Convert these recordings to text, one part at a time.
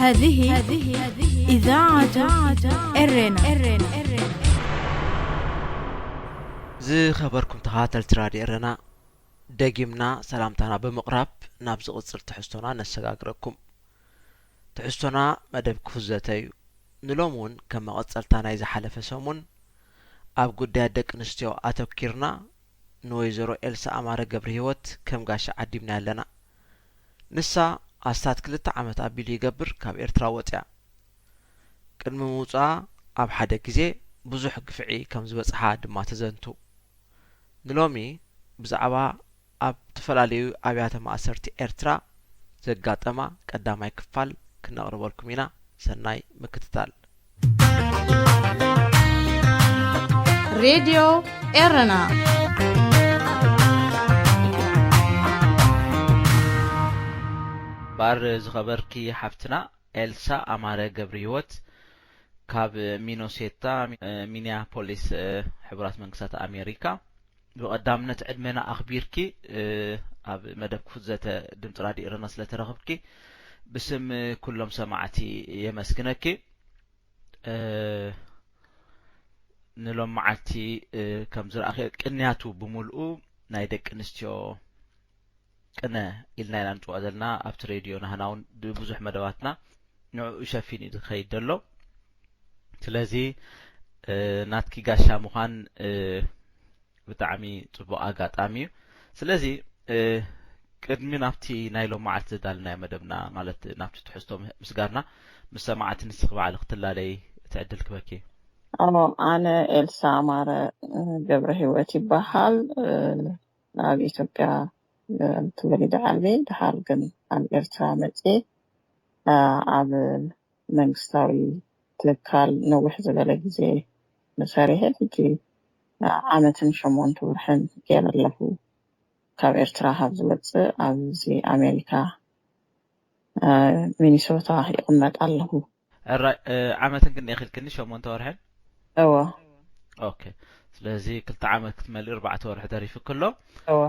هذه إذاعة إرنا. ዝኸበርኩም ተኸታተልቲ ራድዮ ኤረና፣ ደጊምና ሰላምታና ብምቕራብ ናብ ዝቕጽል ትሕዝቶና ነሰጋግረኩም። ትሕዝቶና መደብ ክፉት ዘተ እዩ። ንሎም እውን ከም መቐጸልታ ናይ ዝሓለፈ ሰሙን ኣብ ጉዳያት ደቂ ኣንስትዮ ኣተኪርና ንወይዘሮ ኤልሳ ኣማረ ገብረ ህይወት ከም ጋሻ ዓዲምና ኣለና። ንሳ ኣስታት ክልተ ዓመት ኣቢሉ ይገብር ካብ ኤርትራ ወጽያ። ቅድሚ ምውጽኣ ኣብ ሓደ ግዜ ብዙሕ ግፍዒ ከም ዝበጽሓ ድማ ተዘንቱ። ንሎሚ ብዛዕባ ኣብ ዝተፈላለዩ ኣብያተ ማእሰርቲ ኤርትራ ዘጋጠማ ቀዳማይ ክፋል ክነቕርበልኩም ኢና። ሰናይ ምክትታል። ሬድዮ ኤረና። ባር ዝኸበርኪ ሓፍትና ኤልሳ ኣማረ ገብረ ህይወት ካብ ሚኖሴታ፣ ሚኒያፖሊስ፣ ሕቡራት መንግስታት ኣሜሪካ። ብቐዳምነት ዕድመና ኣኽቢርኪ ኣብ መደብ ክፉት ዘተ ድምፂ ራድዮ ኤረና ስለተረኽብኪ ብስም ኩሎም ሰማዕቲ የመስግነኪ። ንሎም መዓልቲ ከም ዝረኣኽዮ ቅንያቱ ብምልኡ ናይ ደቂ ኣንስትዮ ቅነ ኢልና ኢና ንፅውዖ ዘለና። ኣብቲ ሬድዮ ናህና እውን ብብዙሕ መደባትና ንዕኡ ሸፊኑ እዩ ዝኸይድ ዘሎ። ስለዚ ናትኪ ጋሻ ምዃን ብጣዕሚ ፅቡቕ ኣጋጣሚ እዩ። ስለዚ ቅድሚ ናብቲ ናይ ሎም መዓልቲ ዘዳለናዮ መደብና፣ ማለት ናብቲ ትሕዝቶ ምስጋርና፣ ምስ ሰማዕቲ ንስኺ ባዕልኺ ክትላለይ እቲ ዕድል ክበኪ። ኣዎ፣ ኣነ ኤልሳ ኣማረ ገብረ ህይወት ይበሃል። ኣብ ኢትዮጵያ ተወሊደ ዓብየ፣ ድሓር ግን ኣብ ኤርትራ መፅየ ኣብ መንግስታዊ ትካል ነዊሕ ዝበለ ግዜ ሰሪሐ፣ ሕጂ ዓመትን ሸሞንተ ወርሕን ገይረ ኣለኹ። ካብ ኤርትራ ካብ ዝወፅእ ኣብዚ ኣሜሪካ ሚኒሶታ ይቕመጥ ኣለኹ። ሕራይ፣ ዓመትን ክንደይ ኢኺ ኢልክኒ? ሸሞንተ ወርሕን? እወ። ኦኬ። ስለዚ ክልተ ዓመት ክትመልኢ ኣርባዕተ ወርሒ ተሪፉኪ ኣሎ። እወ።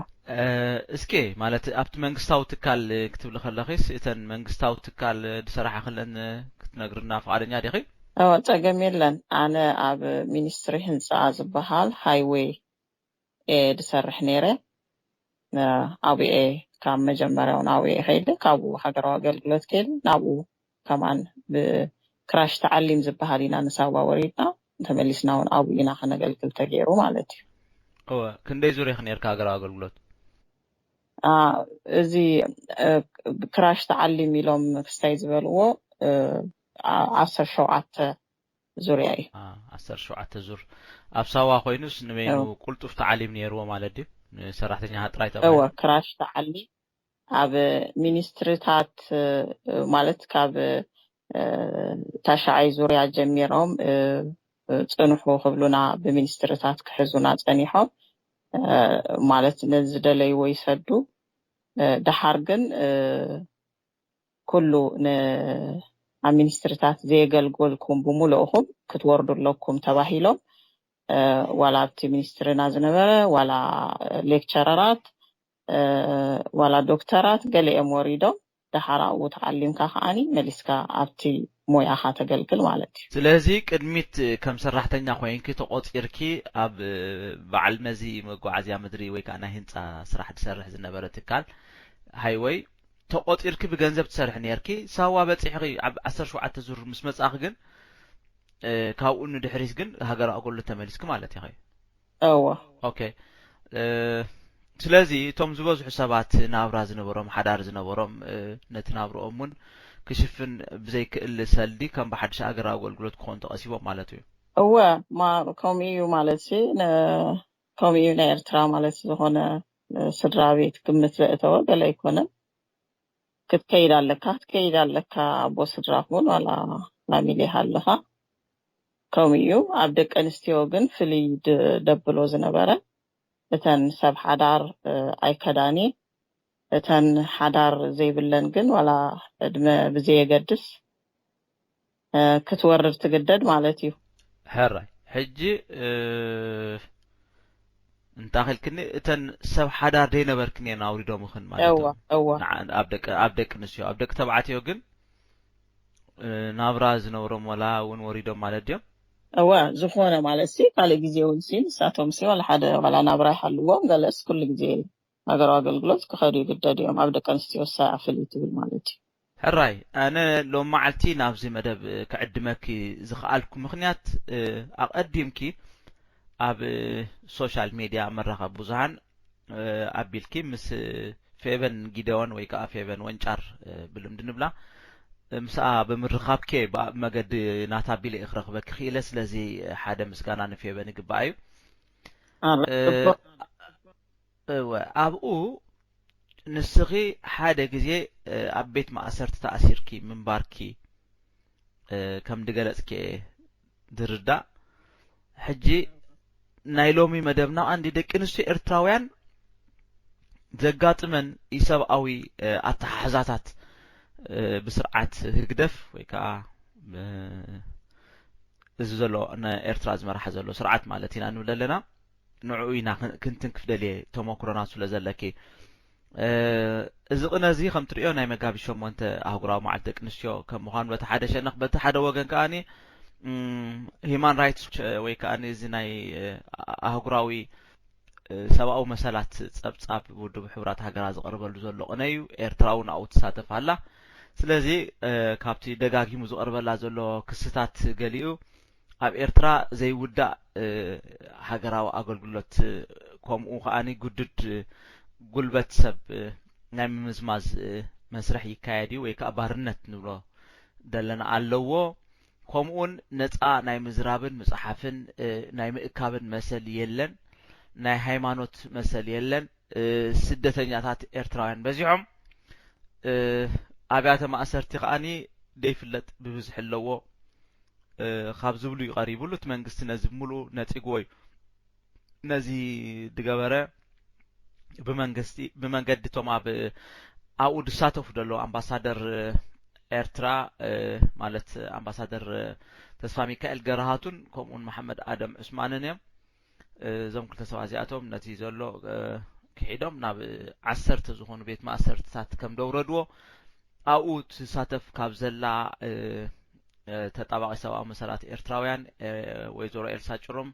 እስኪ፣ ማለት ኣብቲ መንግስታዊ ትካል ክትብሊ ከለኺስ፣ እተን መንግስታዊ ትካል ዝሰራሕክለን ክትነግርና ፍቓደኛ ዲኺ? እወ፣ ጸገም የለን። ኣነ ኣብ ሚኒስትሪ ህንጻ ዝበሃል ሃይዌይ እየ ዝሰርሕ ነይረ። ኣብኡ እየ ካብ መጀመርያ እውን ኣብኡ እየ ከይደ፣ ካብኡ ሃገራዊ ኣገልግሎት ከይደ፣ ናብኡ ከማን ብክራሽ ተዓሊም ዝበሃል ኢና ንሳዋ ወሪድና፣ ተመሊስና እውን ኣብኡ ኢና ከነገልግል ተገይሩ ማለት እዩ። እወ፣ ክንደይ ዙር ኢኺ ነይርካ ሃገራዊ ኣገልግሎት? አ፣ እዚ፣ እ፣ ክራሽ ተዓሊም ኢሎም ክስታይ ዝበልዎ፣ እ፣ ዓ-፣ ዓሰርተ ሸውዓተ ዙርያ እዩ። አ፣ ዓሰርተ ሸውዓተ ዙር። ኣብ ሳዋ ኮይኑስ ንበይኑ እወ። ቁልጡፍ ተዓሊም ነይርዎ ማለት ድዩ? ንሰራሕተኛታት ጥራይ እወ፣ ተባሂሉ? ክራሽ ተዓሊም ኣብ ሚኒስትሪታት፣ እ፣ ማለት ካብ፣ እ፣ ታሽዓይ ዙርያ ጀሚሮም፣ እ፣ እ፣ ጽንሑ ክብሉና ብሚኒስትሪታት ክሕዙና ጸኒሖም፣ እ፣ ማለት ነዝደለይዎ ይሰዱ። እ፣ ደሓር ግን፣ እ፣ ኩሉ ን-፣ ኣብ ሚኒስትሪታት ዘየገልገልኩም ብምሉእኹም ክትወርዱ ኣለኩም ተባሂሎም፣ እ፣ ዋላ ኣብቲ ሚኒስትሪና ዝነበረ፣ ዋላ ሌክቸረራት፣ እ፣ ዋላ ዶክተራት ገሊኦም ወሪዶም፣ ደሓር ኣብኡ ተዓሊምካ ከዓኒ መሊስካ ኣብቲ ሞያኻ ተገልግል ማለት እዩ። ስለዚ ቅድሚት ከም ሰራሕተኛ ኮይንኪ ተቖጺርኪ ኣብ በዓል መዚ መጓዓዝያ ምድሪ ወይ ከዓ ናይ ህንፃ ስራሕ ዝሰርሕ ዝነበረ ትካል ሃይወይ ተቖጺርኪ ብገንዘብ ትሰርሒ ነይርኪ። ሳዋ በፂሕኺ ኣብ ዓሰርተ ሸውዓተ ዙር ምስ መጻእኺ ግን፣ እ፣ ካብኡ ንድሕሪት ግን ሃገራዊ ኣገልግሎት ተመሊስኪ ማለት ኢኺ። እወ። ኦኬ። እ፣ ስለዚ እቶም ዝበዝሑ ሰባት ናብራ ዝነበሮም፣ ሓዳር ዝነበሮም፣ እ፣ ነቲ ናብርኦም እውን ክሽፍን ብዘይክእል ሰልዲ ከም ብሓድሽ ሃገራዊ ኣገልግሎት ክኾኑ ተቐሲቦም ማለት እዩ። እወ፣ ማ-፣ ከምኡ እዩ ማለት ሲ፣ ነ-፣ ከምኡ እዩ ናይ ኤርትራ ማለት ዝኾነ፣ እ፣ ስድራ ቤት ግምት ዘእተወ ገለ ኣይኮነን። ክትከይድ ኣለካ፣ ክትከይድ ኣለካ፣ ኣቦ ስድራኹን ዋላ ፋሚሊ ሃለኻ። ከምኡ እዩ። ኣብ ደቂ ኣንስትዮ ግን ፍልይ ድ-፣ ደብሎ ዝነበረ፣ እተን ሰብ ሓዳር፣ እ፣ ኣይከዳኒ፣ እተን ሓዳር ዘይብለን ግን ዋላ ዕድመ ብዘየገድስ፣ እ፣ ክትወርድ ትግደድ ማለት እዩ። ሕራይ። ሕጂ፣ እ፣ እንታኺልክኒ፣ እተን ሰብ ሓዳር ደይነበርክን እየን ኣውሪዶምኽን ማለት እወ፣ እዮም። እወ። ንዓ-፣ ኣብ ደቂ፣ ኣብ ደቂ ኣንስትዮ፣ ኣብ ደቂ ተባዕትዮ ግን ናብራ ዝነብሮም ዋላ እውን ወሪዶም ማለት ድዮም? እወ፣ ዝኾነ ማለት ሲ ካልእ ግዜ እውን ሲ ንሳቶም ሲ ዋላ ሓደ ዋላ ናብራ ይሃልዎም፣ ገለስ ኩሉ ግዜ ሃገራዊ ኣገልግሎት ክኸዱ ይግደዱ እዮም። ኣብ ደቂ ኣንስትዮ ሳይ ኣፍል እዩ ትብል ማለት እዩ። ሕራይ፣ ኣነ ሎም መዓልቲ ናብዚ መደብ ክዕድመኪ ዝኸኣልኩ ምኽንያት፣ ኣቐዲምኪ ኣብ ሶሻል ሜድያ መራኸቢ ብዙሃን ኣቢልኪ ምስ ፌቨን ጊደወን ወይ ከዓ ፌቨን ወንጫር ብልምዲ ንብላ ምስኣ ብምርኻብኪ ብኣብ መገዲ ናታ ኣቢለ እየ ክረኽበኪ ክኢለ። ስለዚ ሓደ ምስጋና ንፌቨን ይግባኣ እዩ። እወ፣ ኣብኡ ንስኺ ሓደ ግዜ ኣብ ቤት ማእሰርቲ ተኣሲርኪ ምንባርኪ ከም ድገለጽኪ እየ ዝርዳእ። ሕጂ ናይ ሎሚ መደብና ቀንዲ ደቂ ኣንስትዮ ኤርትራውያን ዘጋጥመን ኢሰብኣዊ ኣተሓሕዛታት ብስርዓት ህግደፍ ወይ ከዓ እዚ ዘሎ ንኤርትራ ዝመርሓ ዘሎ ስርዓት ማለት ኢና ንብል ኣለና። ንዕኡ ኢና ክንትንክፍ ደልየ ተመክሮና ስለ ዘለኪ። እዚ ቅነ እዚ ከም ትሪኦ ናይ መጋቢት ሸሞንተ ኣህጉራዊ መዓልቲ ደቂ ኣንስትዮ ከም ምዃኑ በቲ ሓደ ሸነኽ፣ በቲ ሓደ ወገን ከኣኒ ሂማን ራይትስ ወይ ከኣኒ እዚ ናይ ኣህጉራዊ ሰብኣዊ መሰላት ጸብጻብ ውድብ ሕቡራት ሃገራት ዝቐርበሉ ዘሎ ቅነ እዩ። ኤርትራ እውን ኣብኡ ትሳተፍ ኣላ። ስለዚ ካብቲ ደጋጊሙ ዝቐርበላ ዘሎ ክስታት ገሊኡ ኣብ ኤርትራ ዘይውዳእ ሃገራዊ ኣገልግሎት ከምኡ ከኣኒ ግዱድ ጉልበት ሰብ ናይ ምምዝማዝ መስርሕ ይካየድ እዩ ወይ ከዓ ባርነት ንብሎ ዘለና ኣለዎ። ከምኡውን ነፃ ናይ ምዝራብን ምፅሓፍን ናይ ምእካብን መሰል የለን። ናይ ሃይማኖት መሰል የለን። ስደተኛታት ኤርትራውያን በዚሖም ኣብያተ ማእሰርቲ ከዓኒ ደይፍለጥ ብብዝሒ ኣለዎ ካብ ዝብሉ እዩ ቀሪቡሉ። እቲ መንግስቲ ነዚ ብምሉኡ ነፂግዎ እዩ። ነዚ ድገበረ ብመንግስቲ ብመንገዲ እቶም ኣብ ኣብኡ ዝሳተፉ ዘለዉ ኣምባሳደር ኤርትራ ማለት ኣምባሳደር ተስፋ ሚካኤል ገረሃቱን ከምኡውን መሓመድ ኣደም ዑስማንን እዮም። እዞም ክልተ ሰባት እዚኣቶም ነቲ ዘሎ ክሒዶም ናብ ዓሰርተ ዝኾኑ ቤት ማእሰርትታት ከም ደውረድዎ ኣብኡ ትሳተፍ ካብ ዘላ ተጣባቂ ሰብኣዊ መሰላት ኤርትራውያን ወይዘሮ ኤልሳ ጭሮም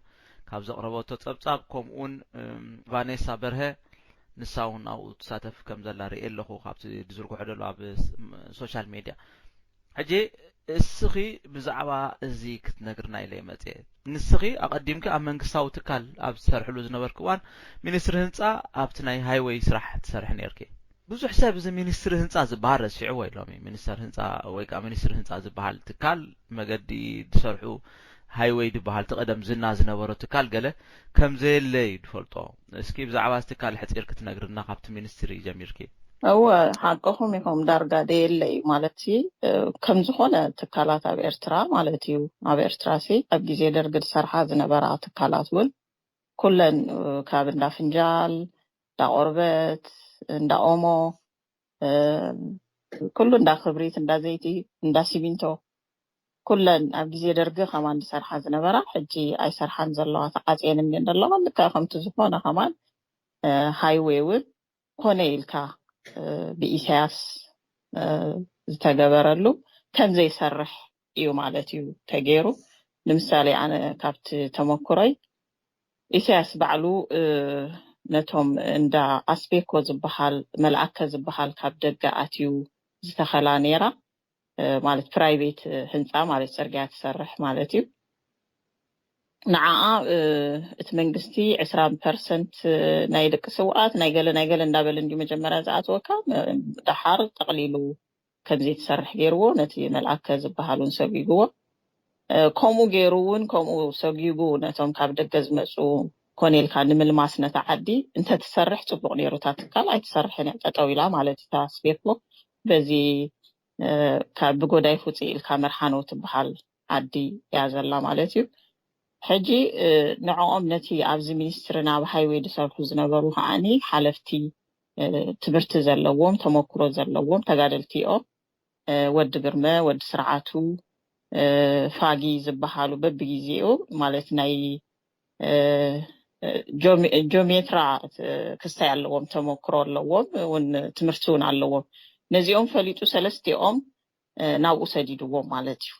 ካብ ዘቕረበቶ ጸብጻብ ከምኡውን ቫኔሳ በርሀ ንሳ እውን ኣብኡ ትሳተፍ ከም ዘላ ርእየ ኣለኹ ካብቲ ዝዝርግሖ ዘሎ ኣብ ሶሻል ሜድያ። ሕጂ እስኺ ብዛዕባ እዚ ክትነግርና ኢለ መጽየ። ንስኺ ኣቐዲምኪ ኣብ መንግስታዊ ትካል ኣብ ዝሰርሕሉ ዝነበርክ እዋን ሚኒስትሪ ህንፃ ኣብቲ ናይ ሃይወይ ስራሕ ትሰርሒ ነርኪ። ብዙሕ ሰብ እዚ ሚኒስትሪ ህንፃ ዝበሃል ረሲዕዎ ኢሎም እዩ። ሚኒስተር ህንፃ ወይ ከዓ ሚኒስትሪ ህንፃ ዝበሃል ትካል መገዲ ዝሰርሑ ሃይወይ ዝበሃል እቲ ቀደም ዝና ዝነበሮ ትካል ገለ ከም ዘየለ እዩ ዝፈልጦ። እስኪ ብዛዕባ እዚ ትካል ሕፂር ክትነግርና ካብቲ ሚኒስትሪ ጀሚርኪ። እወ ሓቅኹም ኢኹም። ዳርጋ ደየለ እዩ ማለት ሲ ከም ዝኾነ ትካላት ኣብ ኤርትራ ማለት እዩ። ኣብ ኤርትራ ሲ ኣብ ግዜ ደርጊ ዝሰርሓ ዝነበራ ትካላት እውን ኩለን ካብ እንዳ ፍንጃል፣ እንዳ ቆርበት፣ እንዳ ኦሞ፣ ኩሉ እንዳ ክብሪት፣ እንዳ ዘይቲ፣ እንዳ ሲሚንቶ ኩለን ኣብ ግዜ ደርጊ ከማን ዝሰርሓ ዝነበራ ሕጂ ኣይሰርሓን ዘለዋ ተዓፅየን እንድየን ዘለዋ። ልክዕ ከምቲ ዝኾነ ከማን ሃይዌ እውን ኮነ ኢልካ ብኢሳያስ ዝተገበረሉ ከም ዘይሰርሕ እዩ ማለት እዩ ተገይሩ። ንምሳሌ ኣነ ካብቲ ተመክሮይ ኢሳያስ ባዕሉ ነቶም እንዳ ኣስቤኮ ዝበሃል መልኣከ ዝበሃል ካብ ደገ ኣትዩ ዝተኸላ ነይራ ማለት ፕራይቬት ህንፃ ማለት ፅርግያ ትሰርሕ ማለት እዩ። ንዓኣ እቲ መንግስቲ ዕስራ ፐርሰንት ናይ ደቂ ስውኣት ናይ ገለ ናይ ገለ እንዳበለ እንዲ መጀመርያ ዝኣትወካ ደሓር ጠቕሊሉ ከምዘይትሰርሕ ገይርዎ ነቲ መልኣከ ዝበሃል እውን ሰጊግዎ። ከምኡ ገይሩ እውን ከምኡ ሰጊጉ ነቶም ካብ ደገ ዝመፁ ኮነ ኢልካ ንምልማስ ነታ ዓዲ እንተትሰርሕ ፅቡቕ ነይሩ። እታ ትካል ኣይትሰርሕን እያ፣ ጠጠው ኢላ ማለት እታ ስቤኮ በዚ ካብ ብጎዳይፍ ውፅእ ኢልካ መርሓኖ ትበሃል ዓዲ እያ ዘላ ማለት እዩ። ሕጂ ንዕኦም ነቲ ኣብዚ ሚኒስትሪ ናብ ሃይወይ ዝሰርሑ ዝነበሩ ከዓኒ ሓለፍቲ ትምህርቲ ዘለዎም ተመክሮ ዘለዎም ተጋደልቲ እዮም። ወዲ ግርመ፣ ወዲ ስርዓቱ፣ ፋጊ ዝበሃሉ በብግዜኡ ማለት ናይ ጆሜትራ ክስታይ ኣለዎም፣ ተመክሮ ኣለዎም፣ እውን ትምህርቲ እውን ኣለዎም። ነዚኦም ፈሊጡ ሰለስቲኦም ናብኡ ሰዲድዎም ማለት እዩ።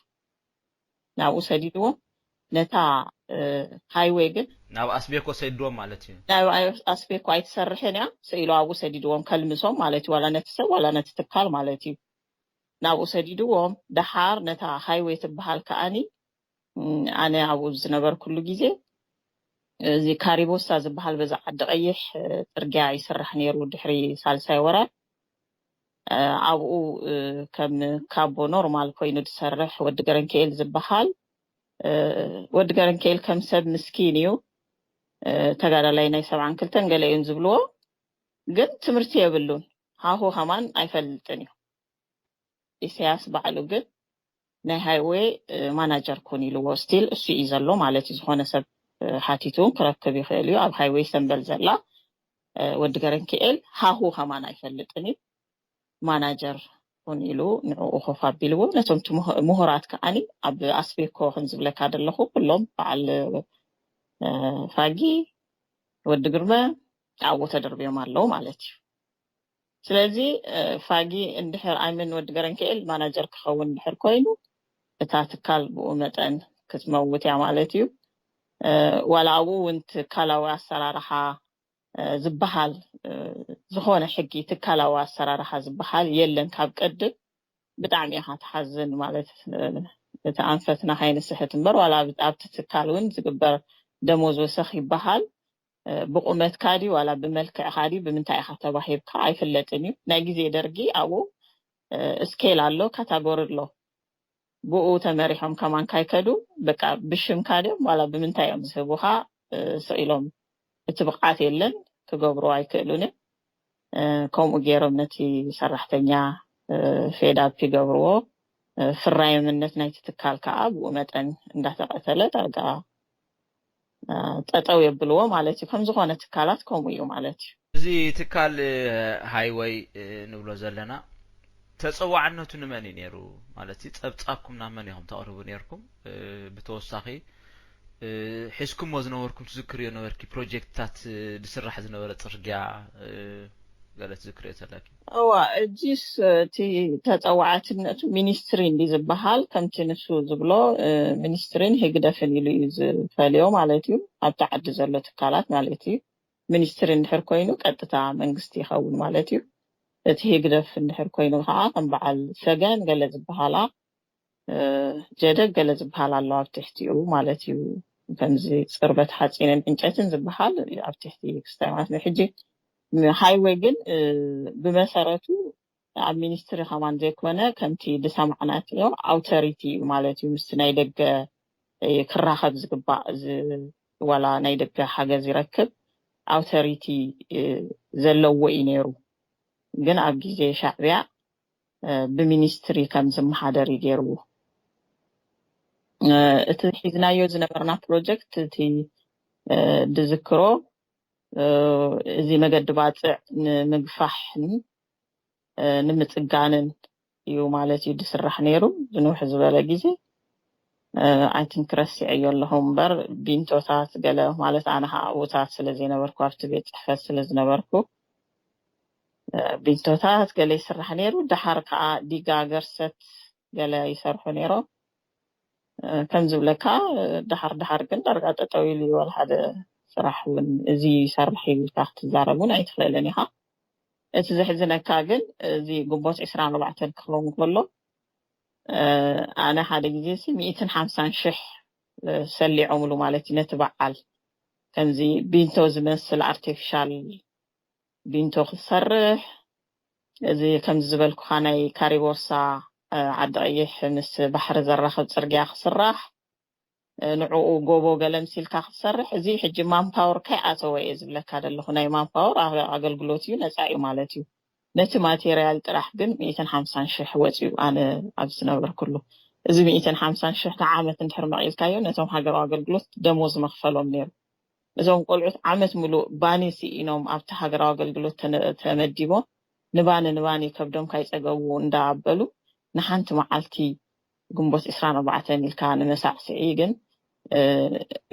ናብኡ ሰዲድዎም፣ ነታ ሃይወይ ግን ናብ ኣስቤኮ ሰዲድዎም ማለት እዩ። ናብ ኣስቤኮ ኣይትሰርሕን እያ፣ ስኢሉ ኣብኡ ሰዲድዎም፣ ከልምሶም ማለት እዩ። ዋላ ነቲ ሰብ ዋላ ነቲ ትካል ማለት እዩ። ናብኡ ሰዲድዎም። ደሓር ነታ ሃይወይ ትበሃል ከኣኒ ኣነ ኣብኡ ዝነበርኩሉ ግዜ፣ እዚ ካሪቦሳ ዝበሃል በዛ ዓዲ ቀይሕ ጽርግያ ይስራሕ ነይሩ። ድሕሪ ሳልሳይ ወራር ኣብኡ ከም ካቦ ኖርማል ኮይኑ ዝሰርሕ ወዲ ገረንክኤል ዝበሃል፣ ወዲ ገረንክኤል ከም ሰብ ምስኪን እዩ፣ ተጋዳላይ ናይ ሰብዓን ክልተን ገለ እዮም ዝብልዎ፣ ግን ትምህርቲ የብሉን፣ ሃሁ ከማን ኣይፈልጥን እዩ። ኢሳያስ ባዕሉ ግን ናይ ሃይወይ ማናጀር ኩን ኢልዎ፣ ስቲል እሱ እዩ ዘሎ ማለት እዩ። ዝኾነ ሰብ ሓቲቱ ክረክብ ይኽእል እዩ። ኣብ ሃይወይ ሰንበል ዘላ ወዲ ገረንክኤል ሃሁ ከማን ኣይፈልጥን እዩ። ማናጀር ኩን ኢሉ ንዕኡ ኮፍ ኣቢልዎ። ነቶም ምሁራት ከዓኒ ኣብ ኣስቤኮ ከም ዝብለካ ዘለኹ ኩሎም በዓል ፋጊ፣ ወዲ ግርመ ኣብኡ ተደርብዮም ኣለዉ ማለት እዩ። ስለዚ ፋጊ እንድሕር ኣይምን ወዲ ገረንክኤል ማናጀር ክኸውን እንድሕር ኮይኑ እታ ትካል ብኡ መጠን ክትመውት እያ ማለት እዩ። ዋላ ኣብኡ እውን ትካላዊ ኣሰራርሓ ዝበሃል ዝኾነ ሕጊ ትካላዊ ኣሰራርሓ ዝበሃል የለን። ካብ ቀድም ብጣዕሚ ኢኻ ትሓዝን ማለት እቲ ኣንፈትና ከይንስሕት እምበር ዋላ ኣብቲ ትካል እውን ዝግበር ደሞዝ ወሰኽ ይበሃል ብቁመትካ ድዩ ዋላ ብመልክዕካ ድዩ ብምንታይ ኢኻ ተባሂብካ ኣይፍለጥን እዩ። ናይ ግዜ ደርጊ ኣብኡ ስኬል ኣሎ፣ ካታጎሪ ኣሎ። ብኡ ተመሪሖም ከማን ካይከዱ በቃ ብሽምካ ድዮም ዋላ ብምንታይ እዮም ዝህቡኻ ስቕ ኢሎም እቲ ብቕዓት የለን ክገብሩ ኣይክእሉን። ከምኡ ገይሮም ነቲ ሰራሕተኛ ፌዳፕ ይገብርዎ። ፍራይምነት ናይቲ ትካል ከዓ ብኡ መጠን እንዳተቐተለ ዳርጋ ጠጠው የብልዎ ማለት እዩ። ከም ዝኾነ ትካላት ከምኡ እዩ ማለት እዩ። እዚ ትካል ሃይወይ ንብሎ ዘለና ተፀዋዕነቱ ንመን እዩ ነይሩ? ማለት ጸብጻብኩም ናብ መን ኢኹም ተቕርቡ ነይርኩም? ብተወሳኺ ሒዝኩሞ ዝነበርኩም ትዝክርዮ ነበርኪ ፕሮጀክትታት ዝስራሕ ዝነበረ ፅርግያ ገለ ትዝክርዮ ዘለኪ? እዋ እዚስ እቲ ተፀዋዕትነቱ ሚኒስትሪ እንዲ ዝበሃል ከምቲ ንሱ ዝብሎ ሚኒስትሪን ህግደፍን ኢሉ እዩ ዝፈልዮ ማለት እዩ። ኣብቲ ዓዲ ዘሎ ትካላት ማለት እዩ። ሚኒስትሪ እንድሕር ኮይኑ ቀጥታ መንግስቲ ይኸውን ማለት እዩ። እቲ ህግደፍ እንድሕር ኮይኑ ከዓ ከም በዓል ሰገን ገለ ዝበሃላ ጀደግ ገለ ዝበሃል ኣሎ ኣብ ትሕቲኡ ማለት እዩ። ከምዚ ፅርበት ሓፂንን ዕንጨትን ዝበሃል ኣብ ትሕቲ ክስታይ ማለት ነው። ሕጂ ሃይወይ ግን ብመሰረቱ ኣብ ሚኒስትሪ ከማን ዘይኮነ ከምቲ ዝሰማዕናዮ ኣውቶሪቲ እዩ ማለት እዩ። ምስቲ ናይ ደገ ክራኸብ ዝግባእ ዋላ ናይ ደገ ሓገዝ ይረክብ ኣውቶሪቲ ዘለዎ እዩ ነይሩ። ግን ኣብ ግዜ ሻዕብያ ብሚኒስትሪ ከም ዝመሓደር እዩ ገይርዎ። እቲ ሒዝናዮ ዝነበርና ፕሮጀክት እቲ ድዝክሮ እዚ መገዲ ባፅዕ ንምግፋሕን ንምፅጋንን እዩ ማለት እዩ ድስራሕ ነይሩ ዝንውሕ ዝበለ ግዜ። ኣይትን ክረሲዐዮ ኣለኹ እምበር ቢንቶታት ገለ ማለት ኣነ ከዓ ኣብኡታት ስለ ዘይነበርኩ ኣብቲ ቤት ፅሕፈት ስለ ዝነበርኩ ቢንቶታት ገለ ይስራሕ ነይሩ። ደሓር ከዓ ዲጋ ገርሰት ገለ ይሰርሑ ነይሮም። ከም ዝብለካ ደሓር ደሓር ግን ዳርጋ ጠጠው ኢሉ እዩ። ዋላ ሓደ ስራሕ እውን እዚ ይሰርሕ እዩ ኢልካ ክትዛረብ እውን ኣይትኽእልን ኢኻ። እቲ ዘሕዝነካ ግን እዚ ግንቦት ዕስራን ኣርባዕተን ክኸውን ከሎ ኣነ ሓደ ግዜ ሲ ሚእትን ሓምሳን ሽሕ ሰሊዖምሉ ማለት እዩ ነቲ በዓል ከምዚ ቢንቶ ዝመስል ኣርቲፊሻል ቢንቶ ክሰርሕ እዚ ከምዚ ዝበልኩኻ ናይ ካሪቦሳ ዓዲ ቀይሕ ምስ ባሕሪ ዘራኽብ ፅርግያ ክስራሕ ንዕኡ ጎቦ ገለምሲልካ ክትሰርሕ እዚ ሕጂ ማንፓወር ከይኣተወ እየ ዝብለካ ዘለኹ። ናይ ማንፓወር ኣገልግሎት እዩ፣ ነፃ እዩ ማለት እዩ። ነቲ ማቴርያል ጥራሕ ግን ሚእትን ሓምሳን ሽሕ ወፂኡ ኣነ ኣብ ዝነበርኩሉ። እዚ ሚእትን ሓምሳን ሽሕ ንዓመት እንድሕር መቒልካዮ ነቶም ሃገራዊ ኣገልግሎት ደሞዝ መኽፈሎም ነይሩ። እዞም ቆልዑት ዓመት ሙሉእ ባኒ ስኢኖም ኣብቲ ሃገራዊ ኣገልግሎት ተመዲቦም ንባኒ ንባኒ ከብዶም ካይፀገቡ እንዳኣበሉ ንሓንቲ መዓልቲ ግንቦት ዕስራን ኣርባዕተን ኢልካ ንመሳዕስዒ ግን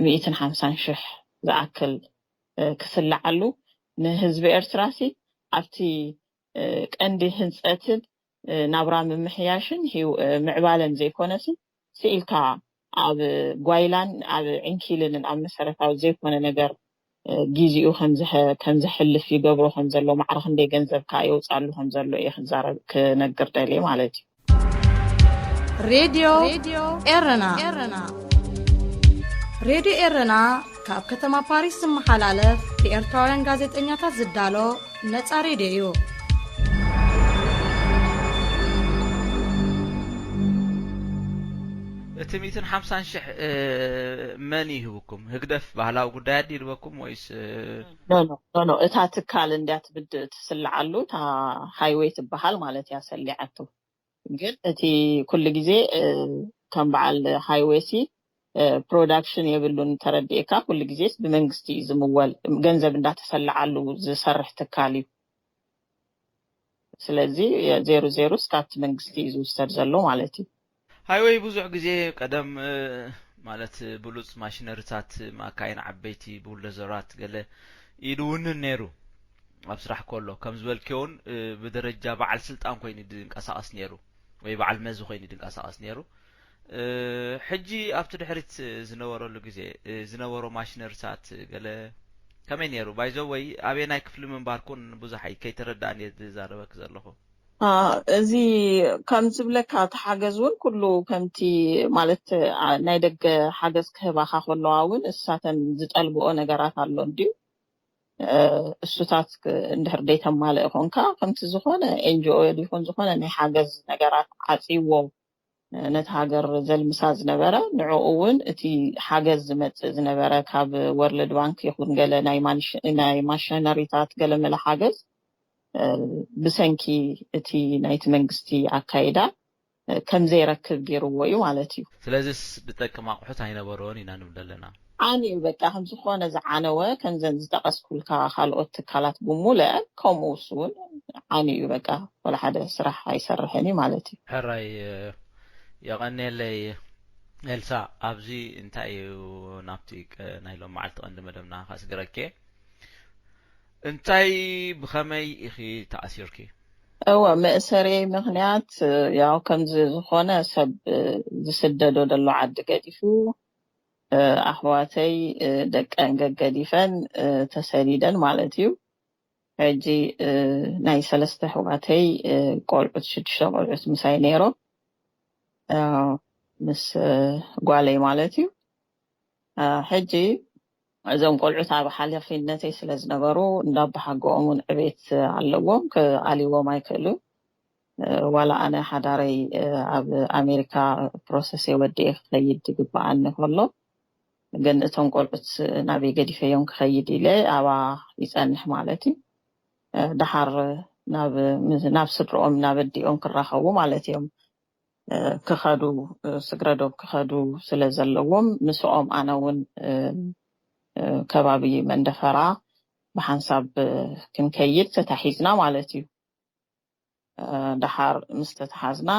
ሚእትን ሓምሳን ሽሕ ዝኣክል ክስላዓሉ ንህዝቢ ኤርትራ ሲ ኣብቲ ቀንዲ ህንፀትን ናብራ ምምሕያሽን ምዕባለን ዘይኮነሲ ስኢልካ ኣብ ጓይላን ኣብ ዕንኪልንን ኣብ መሰረታዊ ዘይኮነ ነገር ግዜኡ ከምዝሕልፍ ይገብሮ ከምዘሎ፣ ማዕረ ክንደይ ገንዘብ ከዓ የውፃሉ ከምዘሎ እየ ክዛረብ ክነግር ደልየ ማለት እዩ። ሬድዮ ኤረና ሬድዮ ኤረና ካብ ከተማ ፓሪስ ዝመሓላለፍ ብኤርትራውያን ጋዜጠኛታት ዝዳሎ ነጻ ሬድዮ እዩ። እቲ ሚትን ሓምሳን ሽሕ መን ይህብኩም? ህግደፍ ባህላዊ ጉዳይ ኣዲ ይልበኩም ወይስ? እታ ትካል እንድያ ትብድ ትስልዓሉ፣ እታ ሃይወይ ትበሃል ማለት እያ ሰሊዓቶ። ግን እቲ ኩሉ ግዜ ከም በዓል ሃይወይ ሲ ፕሮዳክሽን የብሉን፣ ተረዲእካ። ኩሉ ግዜስ ብመንግስቲ እዩ ዝምወል፣ ገንዘብ እንዳተሰልዓሉ ዝሰርሕ ትካል እዩ። ስለዚ ዜሩ ዜሩ እስካብቲ መንግስቲ እዩ ዝውሰድ ዘሎ ማለት እዩ። ሃይወይ ብዙሕ ግዜ ቀደም ማለት ብሉፅ ማሽነሪታት ማካይን ዓበይቲ ብቡልደዘራት ገለ ኢሉ ውንን ነይሩ ኣብ ስራሕ ከሎ ከም ዝበልክዮ እውን ብደረጃ በዓል ስልጣን ኮይኑ ድንቀሳቀስ ነይሩ ወይ በዓል መዚ ኮይኑ ድንቀሳቀስ ነይሩ። ሕጂ ኣብቲ ድሕሪት ዝነበረሉ ግዜ ዝነበሮ ማሽነሪታት ገለ ከመይ ነይሩ? ባይዘወይ ኣበየናይ ክፍሊ ምንባርኩን ብዙሕ ከይተረዳእኒ ዝዛረበክ ዘለኹ። እዚ ከም ዝብለካ እቲ ሓገዝ እውን ኩሉ ከምቲ ማለት ናይ ደገ ሓገዝ ክህባካ ከለዋ እውን እሳተን ዝጠልብኦ ነገራት ኣሎ እንድዩ። እሱታት እንድሕር ደይተማልእ ኮንካ ከምቲ ዝኾነ ኤንጂኦ ይኹን ዝኾነ ናይ ሓገዝ ነገራት ዓፅይዎ ነቲ ሃገር ዘልምሳ ዝነበረ ንዕኡ እውን እቲ ሓገዝ ዝመፅእ ዝነበረ ካብ ወርልድ ባንክ ይኹን ገለ ናይ ማሽነሪታት ገለመለ ሓገዝ ብሰንኪ እቲ ናይቲ መንግስቲ ኣካይዳ ከም ዘይረክብ ገይርዎ እዩ ማለት እዩ። ስለዚስ ዝጠቅም ኣቑሑት ኣይነበሮን ኢና ንብል ኣለና። ዓንዩ በቃ ከም ዝኾነ ዝዓነወ ከምዘን ዝጠቐስኩልካ ካልኦት ትካላት ብሙሉአን ከምኡ እሱ እውን ዓንዩ በቃ ወላ ሓደ ስራሕ ኣይሰርሕን እዩ ማለት እዩ። ሕራይ የቐንየለይ ኤልሳ። ኣብዚ እንታይ እዩ ናብቲ ናይ ሎም መዓልቲ ቀንዲ መደብና ካስግረኬ እንታይ ብኸመይ ኢኺ ተኣሲርኪ? እወ መእሰርየይ ምኽንያት ያው ከምዚ ዝኾነ ሰብ ዝስደዶ ዘሎ ዓዲ ገዲፉ ኣሕዋተይ ደቀን ገገዲፈን ተሰዲደን ማለት እዩ። ሕጂ ናይ ሰለስተ ኣሕዋተይ ቆልዑት ሽዱሽተ ቆልዑት ምሳይ ነይሮም ምስ ጓለይ ማለት እዩ። ሕጂ እዞም ቆልዑት ኣብ ሓላፊነተይ ስለ ዝነበሩ እንዳባሓጎኦም እውን ዕቤት ኣለዎም፣ ክኣልይዎም ኣይክእሉን። ዋላ ኣነ ሓዳረይ ኣብ ኣሜሪካ ፕሮሰሰይ ወዲኤ ክኸይድ ዝግበኣኒ ከሎ ግን እቶም ቆልዑት ናበይ ገዲፈዮም ክኸይድ ኢለ ኣብኣ ይፀንሕ ማለት እዩ። ደሓር ናብ ስድርኦም ናብ ኣዲኦም ክራኸቡ ማለት እዮም ክኸዱ ስግረዶብ ክኸዱ ስለ ዘለዎም ምስኦም ኣነ እውን ከባቢ መንደፈራ ብሓንሳብ ክንከይድ ተታሒዝና ማለት እዩ። ደሓር ምስ ተተሓዝና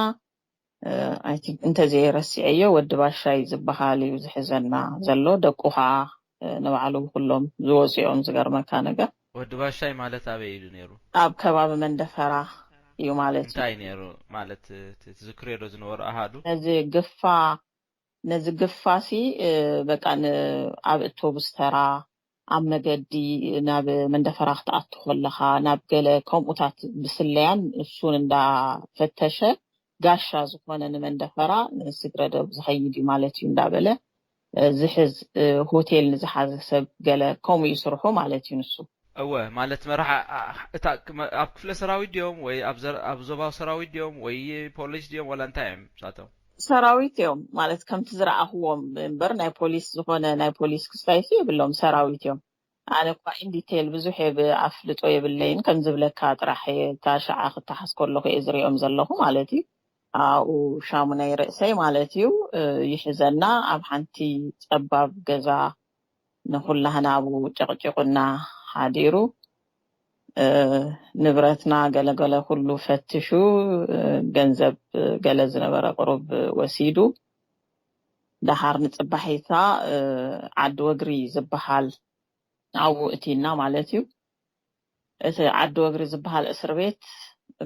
እንተዘየረሲዐዮ ወዲ ባሻይ ዝበሃል እዩ ዝሕዘና ዘሎ። ደቁ ከዓ ንባዕሉ ኩሎም ዝወፅኦም ዝገርመካ ነገር። ወዲ ባሻይ ማለት ኣበይ ኢሉ ነይሩ? ኣብ ከባቢ መንደፈራ እዩ ማለት እዩ። እንታይ ነይሩ ማለት ትዝክርዮ ዶ ዝነበሩ ኣሃዱ? ነዚ ግፋ ነዚ ግፋሲ በቃ ኣብ እቶቡስ ተራ ኣብ መገዲ ናብ መንደፈራ ክትኣቱ ከለኻ ናብ ገለ ከምኡታት ብስለያን እሱን እንዳፈተሸ ጋሻ ዝኾነ ንመንደፈራ ንስግረዶብ ዝኸይድ እዩ ማለት እዩ እንዳበለ ዝሕዝ ሆቴል ንዝሓዘ ሰብ ገለ ከምኡ እዩ ስርሑ ማለት እዩ ንሱ። እወ ማለት መራሓ እታ ኣብ ክፍለ ሰራዊት ድዮም ወይ ኣብ ዞባዊ ሰራዊት ድዮም ወይ ፖሊስ ድዮም ወላ እንታይ እዮም ንሳቶም? ሰራዊት እዮም ማለት ከምቲ ዝረኣኽዎም እምበር ናይ ፖሊስ ዝኾነ ናይ ፖሊስ ክስታይሲ የብሎም ሰራዊት እዮም። ኣነ እኳ ኢንዲቴል ብዙሕ ኣፍልጦ የብለይን ከም ዝብለካ ጥራሕ እየ እታ ሸዓ ክተሓዝ ከለኹ እየ ዝሪኦም ዘለኹ ማለት እዩ። ኣብኡ ሻሙናይ ርእሰይ ማለት እዩ ይሕዘና ኣብ ሓንቲ ፀባብ ገዛ ንኹላህና ኣብኡ ጨቕጪቑና ሓዲሩ ንብረትና ገለገለ ኩሉ ፈትሹ ገንዘብ ገለ ዝነበረ ቅሩብ ወሲዱ ደሓር ንፅባሒታ ዓዲ ወግሪ ዝበሃል ኣብኡ እቲና ማለት እዩ። እቲ ዓዲ ወግሪ ዝበሃል እስር ቤት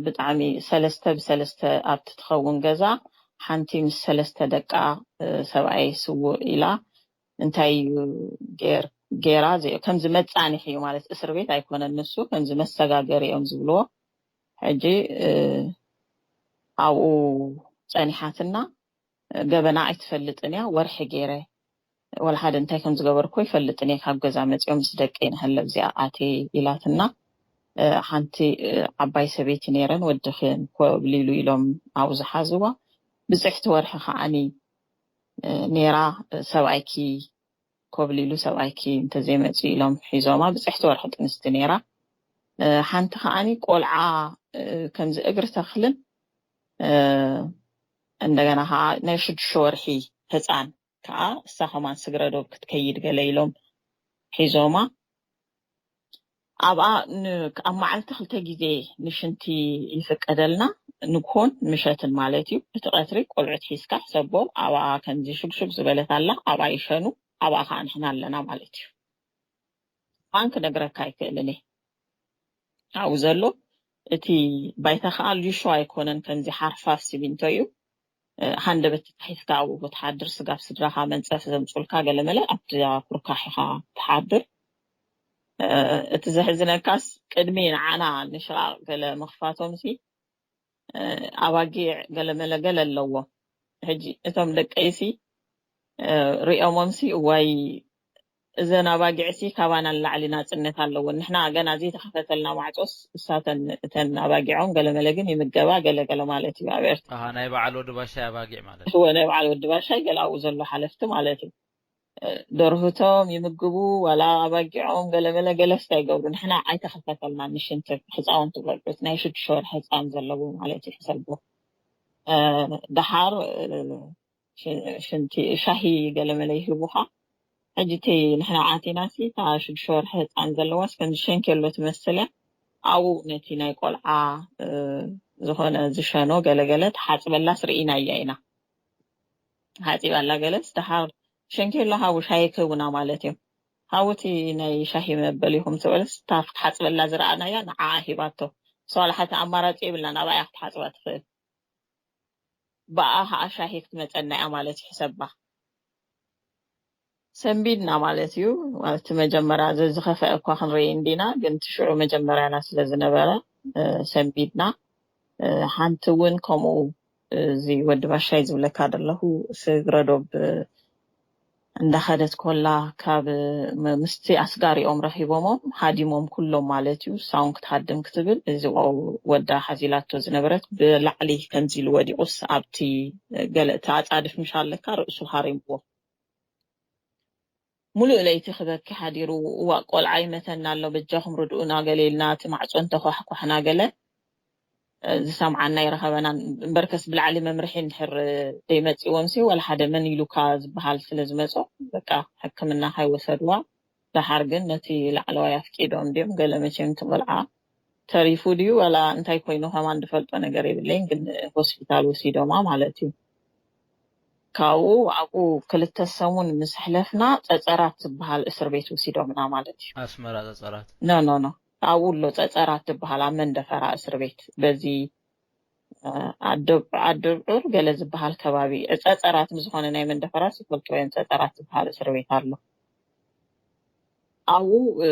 ብጣዕሚ ሰለስተ ብሰለስተ ኣብ ትኸውን ገዛ ሓንቲ ምስ ሰለስተ ደቃ፣ እ፣ ሰብኣይ ስውእ ኢላ እንታይ እዩ ጌር-፣ ጌራ ዘ-፣ ከምዚ መጻንሒ እዩ ማለት፣ እስር ቤት ኣይኮነን ንሱ፣ ከምዚ መሰጋገሪ እዮም ዝብልዎ። ሕጂ፣ እ፣ ኣብኡ ጸኒሓትና። ገበና ኣይትፈልጥን እያ። ወርሒ ገይረ፣ ወላ ሓደ እንታይ ከም ዝገበርኩ ኣይፈልጥን እየ። ካብ ገዛ መጺኦም ምስ ደቀይ ንሃለ እዚኣ ኣትየ ኢላትና። እ፣ ሓንቲ፣ እ፣ ዓባይ ሰበይቲ ነይረን፣ "ወድኽን ኮብሊሉ" ኢሎም ኣብኡ ዝሓዝዋ። ብጽሕቲ ወርሒ ከዓኒ፣ እ፣ ነይራ፣ እ፣ "ሰብኣይኪ ኮብሊሉ፣ ሰብኣይኪ እንተዘይመጽኡ" ኢሎም ሒዞማ። ብጽሕቲ ወርሒ ጥንስቲ ነይራ። እ፣ ሓንቲ ከዓኒ ቆልዓ፣ እ፣ ከምዚ እግሪ ተኽልን፣ እ፣ እንደገና ከዓ ናይ ሽዱሽተ ወርሒ ህፃን ከዓ እሳ ከማን ስግረ ዶብ ክትከይድ ገለ ኢሎም ሒዞማ። ኣብኣ ን-፣ ኣብ መዓልቲ ክልተ ግዜ ንሽንቲ ይፍቀደልና፣ ንግሆን ምሸትን ማለት እዩ። እቲ ቀትሪ ቆልዑት ሒዝካ ሕሰቦ፣ ኣብኣ ከምዚ ሽግሹግ ዝበለት ኣላ፣ ኣብኣ ይሸኑ፣ ኣብኣ ከዓ ንሕና ኣለና ማለት እዩ። ማን ክነግረካ ኣይክእልን እየ። ኣብኡ ዘሎ እቲ ባይታ ከዓ ሊሾ ኣይኮነን፣ ከምዚ ሓርፋፍ ሲሚንቶ እዩ። እ፣ ሃንደበት ተታሒዝካ ኣብኡ ትሓድር። ስጋብ ስድራኻ መንፀፍ ዘምፁልካ ገለመለ ኣብቲ ኩርካሕ ኢኻ ትሓድር። እ፣ እቲ ዘሕዝነካስ ቅድሚ ንዓና ንሽቓቕ ገለ ምኽፋቶምሲ፣ እ፣ ኣባጊዕ ገለመለ ገለ ኣለዎ። ሕጂ እቶም ደቀይሲ፣ እ፣ ሪኦሞምሲ፣ "እዋይ፣ እዘን ኣባጊዕሲ ካባና ንላዕሊ ናጽነት ኣለወን። ንሕና ገና ዘይተኸፈተልና ማዕጾስ እሳተን እተን ኣባጊዖም ገለመለ ግን ይምገባ" ገለ ገለ ማለት እዩ ኣብ ኤርትራ። ኣሃ፣ ናይ በዓል ወዲ ባሻይ ኣባጊዕ ማለት እዩ። እወ፣ ናይ በዓል ወዲ ባሻይ ገለ ኣብኡ ዘሎ ሓለፍቲ ማለት እዩ። እ፣ ደርሁቶም ይምግቡ፣ ዋላ ኣባጊዖም ገለመለ ገለስ እንታይ ይገብሩ። ንሕና ኣይተኸፈተልናን ንሽንቲ ህፃውንቲ ቆልዑት፣ ናይ ሽዱሽተ ወርሒ ህፃን ዘለዎ ማለት እዩ፣ ሕሰቦ። እ፣ ደሓር፣ እ፣ ሽ-፣ ሽንቲ፣ ሻሂ ገለመለ ይህቡኻ። ሕጂ እቲ ንሕና ኣቲናሲ፣ እታ ሽዱሽተ ወርሒ ህፃን ዘለዋስ ከምዚ ሸንኬሎ ትመስል እያ። ኣብኡ ነቲ ናይ ቆልዓ፣ እ፣ ዝኾነ ዝሸኖ ገለገለ ትሓፅበላስ ርኢናያ ኢና። ሓፂባላ ገለስ ደሓር ሸንኬሎ ሃቡ ሻሂ ክህቡና ማለት እዮም። ሃቡ እቲ ናይ ሻሂ መበሊኹም ትበልስ፣ እታ ክትሓፅበላ ዝረኣናያ ንዓኣ ሂባቶ። እሷ ዋላ ሓንቲ ኣማራፂ የብላን፣ ኣብኣ እያ ክትሓፅባ ትኽእል። ብኣ ከዓ ሻሂ ክትመፀና እያ ማለት እዩ፣ ሕሰባ። ሰንቢድና ማለት እዩ። እቲ መጀመርያ ዘዝኸፍአ እኳ ክንርኢ እንዲና፣ ግን እቲ ሽዑ መጀመርያና ስለ ዝነበረ፣ እ፣ ሰንቢድና። እ፣ ሓንቲ እውን ከምኡ፣ እዚ ወዲ ባሻይ ዝብለካ ዘለኹ ስግረ ዶብ እንዳኸደት ኮላ ካብ ም-፣ ምስቲ ኣስጋሪኦም ረኺቦሞም ሃዲሞም ኩሎም ማለት እዩ። እሳ እውን ክትሃድም ክትብል እዚ ወዳ ሓዚላቶ ዝነበረት ብላዕሊ ከምዚ ኢሉ ወዲቑስ ኣብቲ ገለ እቲ ኣጻድፍ ምሽ ኣለካ ርእሱ ሃሪምዎ። ሙሉእ ለይቲ ክበኪ ሓዲሩ። "እዋእ ቆልዓ ይመተና ኣሎ፣ በጃኹም ርድኡና" ገለ ኢልና እቲ ማዕጾ እንተኳሕኳሕና ገለ ዝሰምዓና ይረኸበናን። እምበርከስ ብላዕሊ መምርሒ እንድሕር ደይመጺዎምሲ ዋላ ሓደ መን ኢሉካ ዝበሃል ስለ ዝመጾ፣ በቃ ሕክምና ካይወሰድዋ። ደሓር ግን ነቲ ላዕለዋይ ኣፍቂዶም ድዮም ገለ መቸም እቲ ቆልዓ ተሪፉ ድዩ ዋላ እንታይ ኮይኑ ከማን ዝፈልጦ ነገር የብለይን፣ ግን ሆስፒታል ወሲዶማ ማለት እዩ። ካብኡ ኣብኡ ክልተ ሰሙን ምስ ሕለፍና ጸጸራት ዝበሃል እስር ቤት ወሲዶምና ማለት እዩ። ኣስመራ ጸጸራት? ኖ፣ ኖ፣ ኖ። ኣብኡ ኣሎ ጸጸራት ዝበሃል ኣብ መንደፈራ እስር ቤት። በዚ፣ እ፣ ኣደብ-፣ ኣደብዑር ገለ ዝበሃል ከባቢ። ጸጸራት ምስ ዝኾነ ናይ መንደፈራስ ይፈልጥዎ እዮም። ጸጸራት ዝበሃል እስር ቤት ኣሎ። ኣብኡ፣ እ፣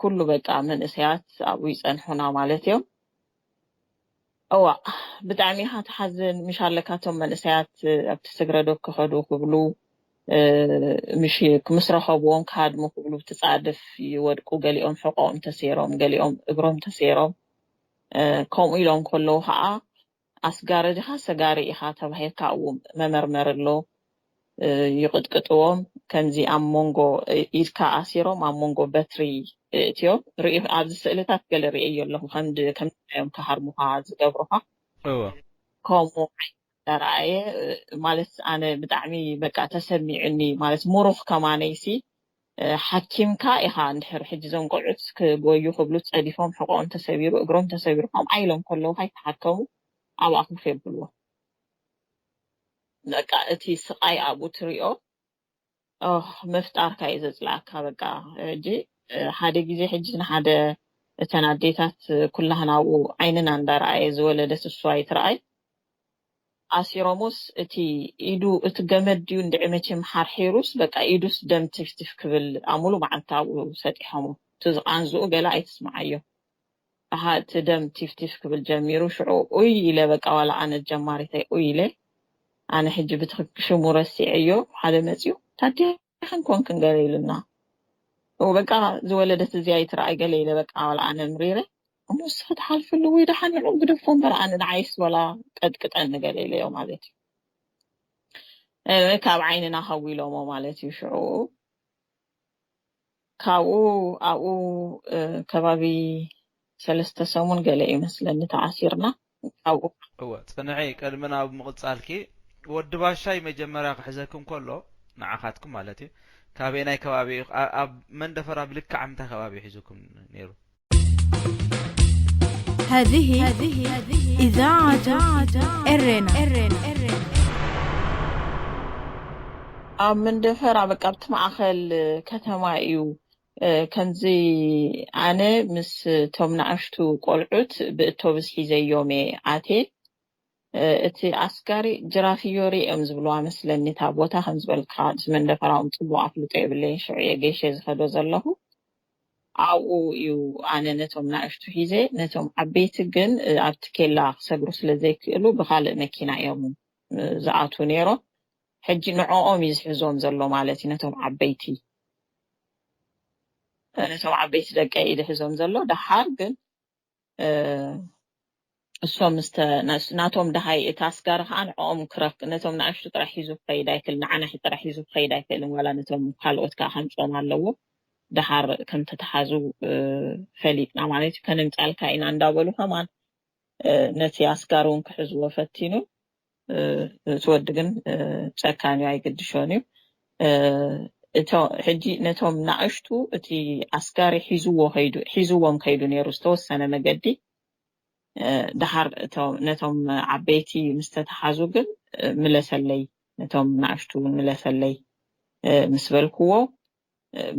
ኩሉ በቃ መንእሰያት ኣብኡ ይጸንሑና ማለት እዮም። እዋ፣ ብጣዕሚ ኢኻ ትሓዝን። ምሽ ኣለካ እቶም መንእሰያት ኣብቲ ስግረ ዶብ ክኸዱ ክብሉ፣ እ፣ ምሽ ምስ ረኸብዎም ክሃድሙ ክብሉ ብትጻድፍ ይወድቁ። ገሊኦም ሕቖኦም ተሰይሮም፣ ገሊኦም እግሮም ተሰይሮም። እ፣ ከምኡ ኢሎም ከለዉ ኸዓ ኣስጋሪ ዲኻ ሰጋሪ ኢኻ ተባሂልካ ኣብኡ መመርመሪ ኣሎ። እ፣ ይቕጥቅጥዎም። ከምዚ ኣብ መንጎ፣ እ፣ ኢድካ ኣሲሮም ኣብ መንጎ በትሪ እእትዮም። ርኢ-፣ ኣብዚ ስእልታት ገለ ርእየዮ ኣለኹ። ከምዚ፣ ከምዚ እዮም ክሃርሙኻ ዝገብሩኻ። እወ። ከምኡ ዓይነት ተራእየ፣ እ፣ ማለት ኣነ ብጣዕሚ በቃ ተሰሚዑኒ። ማለት ምሩኽ ከማነይሲ፣ እ፣ ሓኪምካ ኢኻ እንድሕር ሕጂ እዞም ቆልዑት ክጎዩ ክብሉ ጸዲፎም ሕቖኦም ተሰቢሩ፣ እግሮም ተሰቢሩ፣ ከምኣ ኢሎም ከለዉ ከይተሓከሙ ኣብኣ ኮፍ የብልዎ። በቃ እቲ ስቓይ ኣብኡ ትሪኦ። ኦህ፣ ምፍጣርካ እዩ ዘጽልኣካ። በቃ፣ ሕጂ፣ እ፣ ሓደ ግዜ ሕጂ ንሓደ፣ እተን ኣዴታት ኩላህን ኣብኡ ዓይንና እንዳረኣየ ዝወለደት እሱ ኣይትረኣይ። ኣሲሮሞስ እቲ ኢዱ፣ እቲ ገመድ ድዩ እንድዒ መቸም ሓርሒሩስ፣ በቃ ኢዱስ ደም ቲፍቲፍ ክብል ኣሙሉ መዓልቲ ኣብኡ ሰጢሖሞ። እቲ ዝቓንዝኡ ገለ ኣይትስምዓዮ። ኣሃ፣ እቲ ደም ቲፍቲፍ ክብል ጀሚሩ። ሽዑ ኡይ ኢለ፣ በቃ ዋላ ኣነ ጀማሪተይ ኡይ ኢለ። ኣነ ሕጂ ብትኽክል ሽሙ ረሲዐዮ። ሓደ መፂኡ፣ ታዲያ ዲኽን ኮንክን ገለ ኢሉና። ኦ፣ በቃ ዝወለደት እዚኣ ይትረኣይ ገለ ኢለ፣ በቃ ዋላ ኣነ ምሪረ። እሞ ንስኺ ትሓልፍሉ ወይ ደሓን ንዑ ግደፎ እምበር፣ ኣነ ንዓይስ ወላ ቀጥቅጠኒ ገለ ኢለዮ ማለት እዩ። ኤኒወይ፣ ካብ ዓይንና ሃዊሎሞ ማለት እዩ። ሽዑ ካብኡ ኣብኡ እ፣ ከባቢ ሰለስተ ሰሙን ገለ ይመስለኒ ተኣሲርና። ካብኡ እወ፣ ጽንሒ፣ ቅድሚ ናብ ምቕጻልኪ፣ ወዲ ባሻይ መጀመርያ ክሕዘክም ከሎ፣ ንዓኻትኩም ማለት እዩ፣ ካበየናይ ከባቢ እዩ? ኣ-፣ ኣብ መንደፈራ ብልክዕ ኣብ ምንታይ ከባቢ እዩ ሒዙኩም ነይሩ? هذه إذاعة إرينا. ኣብ መንደፈራ በቃ ኣብቲ ማእኸል ከተማ እዩ። እ፣ ከምዚ ኣነ ምስ እቶም ንኣሽቱ ቆልዑት ብእቶብስ ሒዘዮም እየ ኣትየ። እ፣ እቲ ኣስጋሪ ጅራፍዮሪ እዮም ዝብልዋ መስለኒ እታ ቦታ። ከም ዝበልካ እቲ መንደፈራ እውን ፅቡቕ ኣፍልጦ የብለይን፣ ሽዑ እየ ገይሸ ዝኸዶ ዘለኹ። ኣብኡ እዩ ኣነ ነቶም ንኣሽቱ ሒዘ፣ ነቶም ዓበይቲ ግን እ፣ ኣብቲ ኬላ ክሰግሩ ስለ ዘይክእሉ ብኻልእ መኪና እዮም እ፣ ዝኣትዉ ነይሮም። ሕጂ ንዕኦም እዩ ዝሕዞም ዘሎ ማለት እዩ፣ ነቶም ዓበይቲ እ፣ ነቶም ዓበይቲ ደቀይ እዩ ዝሕዞም ዘሎ። ደሓር ግን እ፣ እሶም ምስተ ናስ- ናቶም ደሃይ እቲ ኣስጋሪ ከዓ ንዕኦም ክረክ ነቶም ንኣሽቱ ጥራሕ ሒዙ ክኸይድ ኣይክእል፣ ንዓና ጥራሕ ሒዙ ክኸይድ ኣይክእልን፣ ዋላ ነቶም ካልኦት ከዓ ከምፅኦም ኣለዎ። ደሓር ከም ተተሓዙ እ፣ ፈሊጥና ማለት እዩ። ከነምፃልካ ኢና እንዳበሉ ከማን እ፣ ነቲ ኣስጋሪ እውን ክሕዝዎ ፈቲኑ። እ፣ እቲ ወዲ ግን እ፣ ጨካን እዩ፣ ኣይግድሾን እዩ። እ፣ እቶ ሕጂ ነቶም ንኣሽቱ እቲ ኣስጋሪ ሒዝዎ ከይዱ ሒዝዎም ከይዱ ነይሩ ዝተወሰነ መገዲ። እ፣ ደሓር እቶ- ነቶም ዓበይቲ ምስ ተተሓዙ ግን እ፣ ምለሰለይ፣ ነቶም ንኣሽቱ እውን ምለሰለይ እ፣ ምስ በልክዎ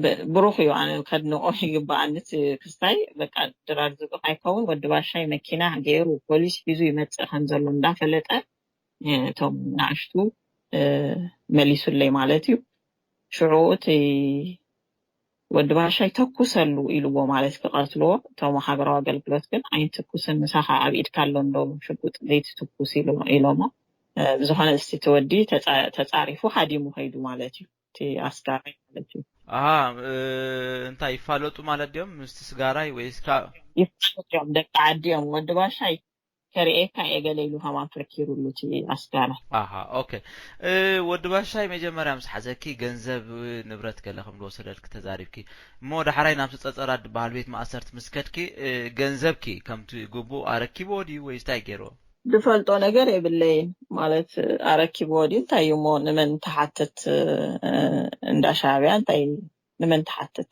ብ- ብሩኽ እዩ። ኣነ ከድንቆ ይግባኣኒ እቲ ክስታይ። በቃ ድራር ዝብቕ ኣይከውን። ወዲ ባሻይ መኪና ገይሩ ፖሊስ ሒዙ ይመፅእ ከም ዘሎ እንዳፈለጠ እ፣ እቶም ንኣሽቱ እ፣ መሊሱለይ ማለት እዩ። ሽዑ እቲ ወዲ ባሻይ ተኩሰሉ ኢልዎ ማለት ክቐትልዎ፣ እቶም ሃገራዊ ኣገልግሎት ግን ኣይንትኩስን፣ ምሳኻ ኣብ ኢድካ ኣሎ እንዶ ሽጉጥ ዘይትትኩስ ኢሎ- ኢሎሞ። እ፣ ብዝኾነ እስቲ እቲ ወዲ ተፃ- ተፃሪፉ ሃዲሙ ከይዱ ማለት እዩ። እቲ ኣስጋራይ ማለት እዩ። ኣሃ እ፣ እንታይ ይፋለጡ ማለት ድዮም ምስቲ ስጋራይ ወይስ ካብ ይፋለጡ እዮም ደቂ ዓዲ እዮም። ወዲ ባሻይ ከርእየካ እየ ገለ ኢሉ ከማን ፈኪሩሉ እቲ ኣስጋራ። ኣሃ ኦኬ እ፣ ወዲ ባሻይ መጀመርያ ምስ ሓዘኪ ገንዘብ ንብረት ገለ ከም ዝወሰደልኪ ተዛሪብኪ እሞ ዳሕራይ ናብቲ ፀፀራት ዝበሃል ቤት ማእሰርቲ ምስ ከድኪ እ፣ ገንዘብኪ ከምቲ ግቡእ ኣረኪብዎ ድዩ ወይስ እንታይ ገይርዎ? ዝፈልጦ ነገር የብለይን ማለት ኣረኪብዎ ድዩ እንታይ እዩ እሞ ንመን ትሓትት እ፣ እንዳ ሻዕብያ እንታይ ንመን ትሓትት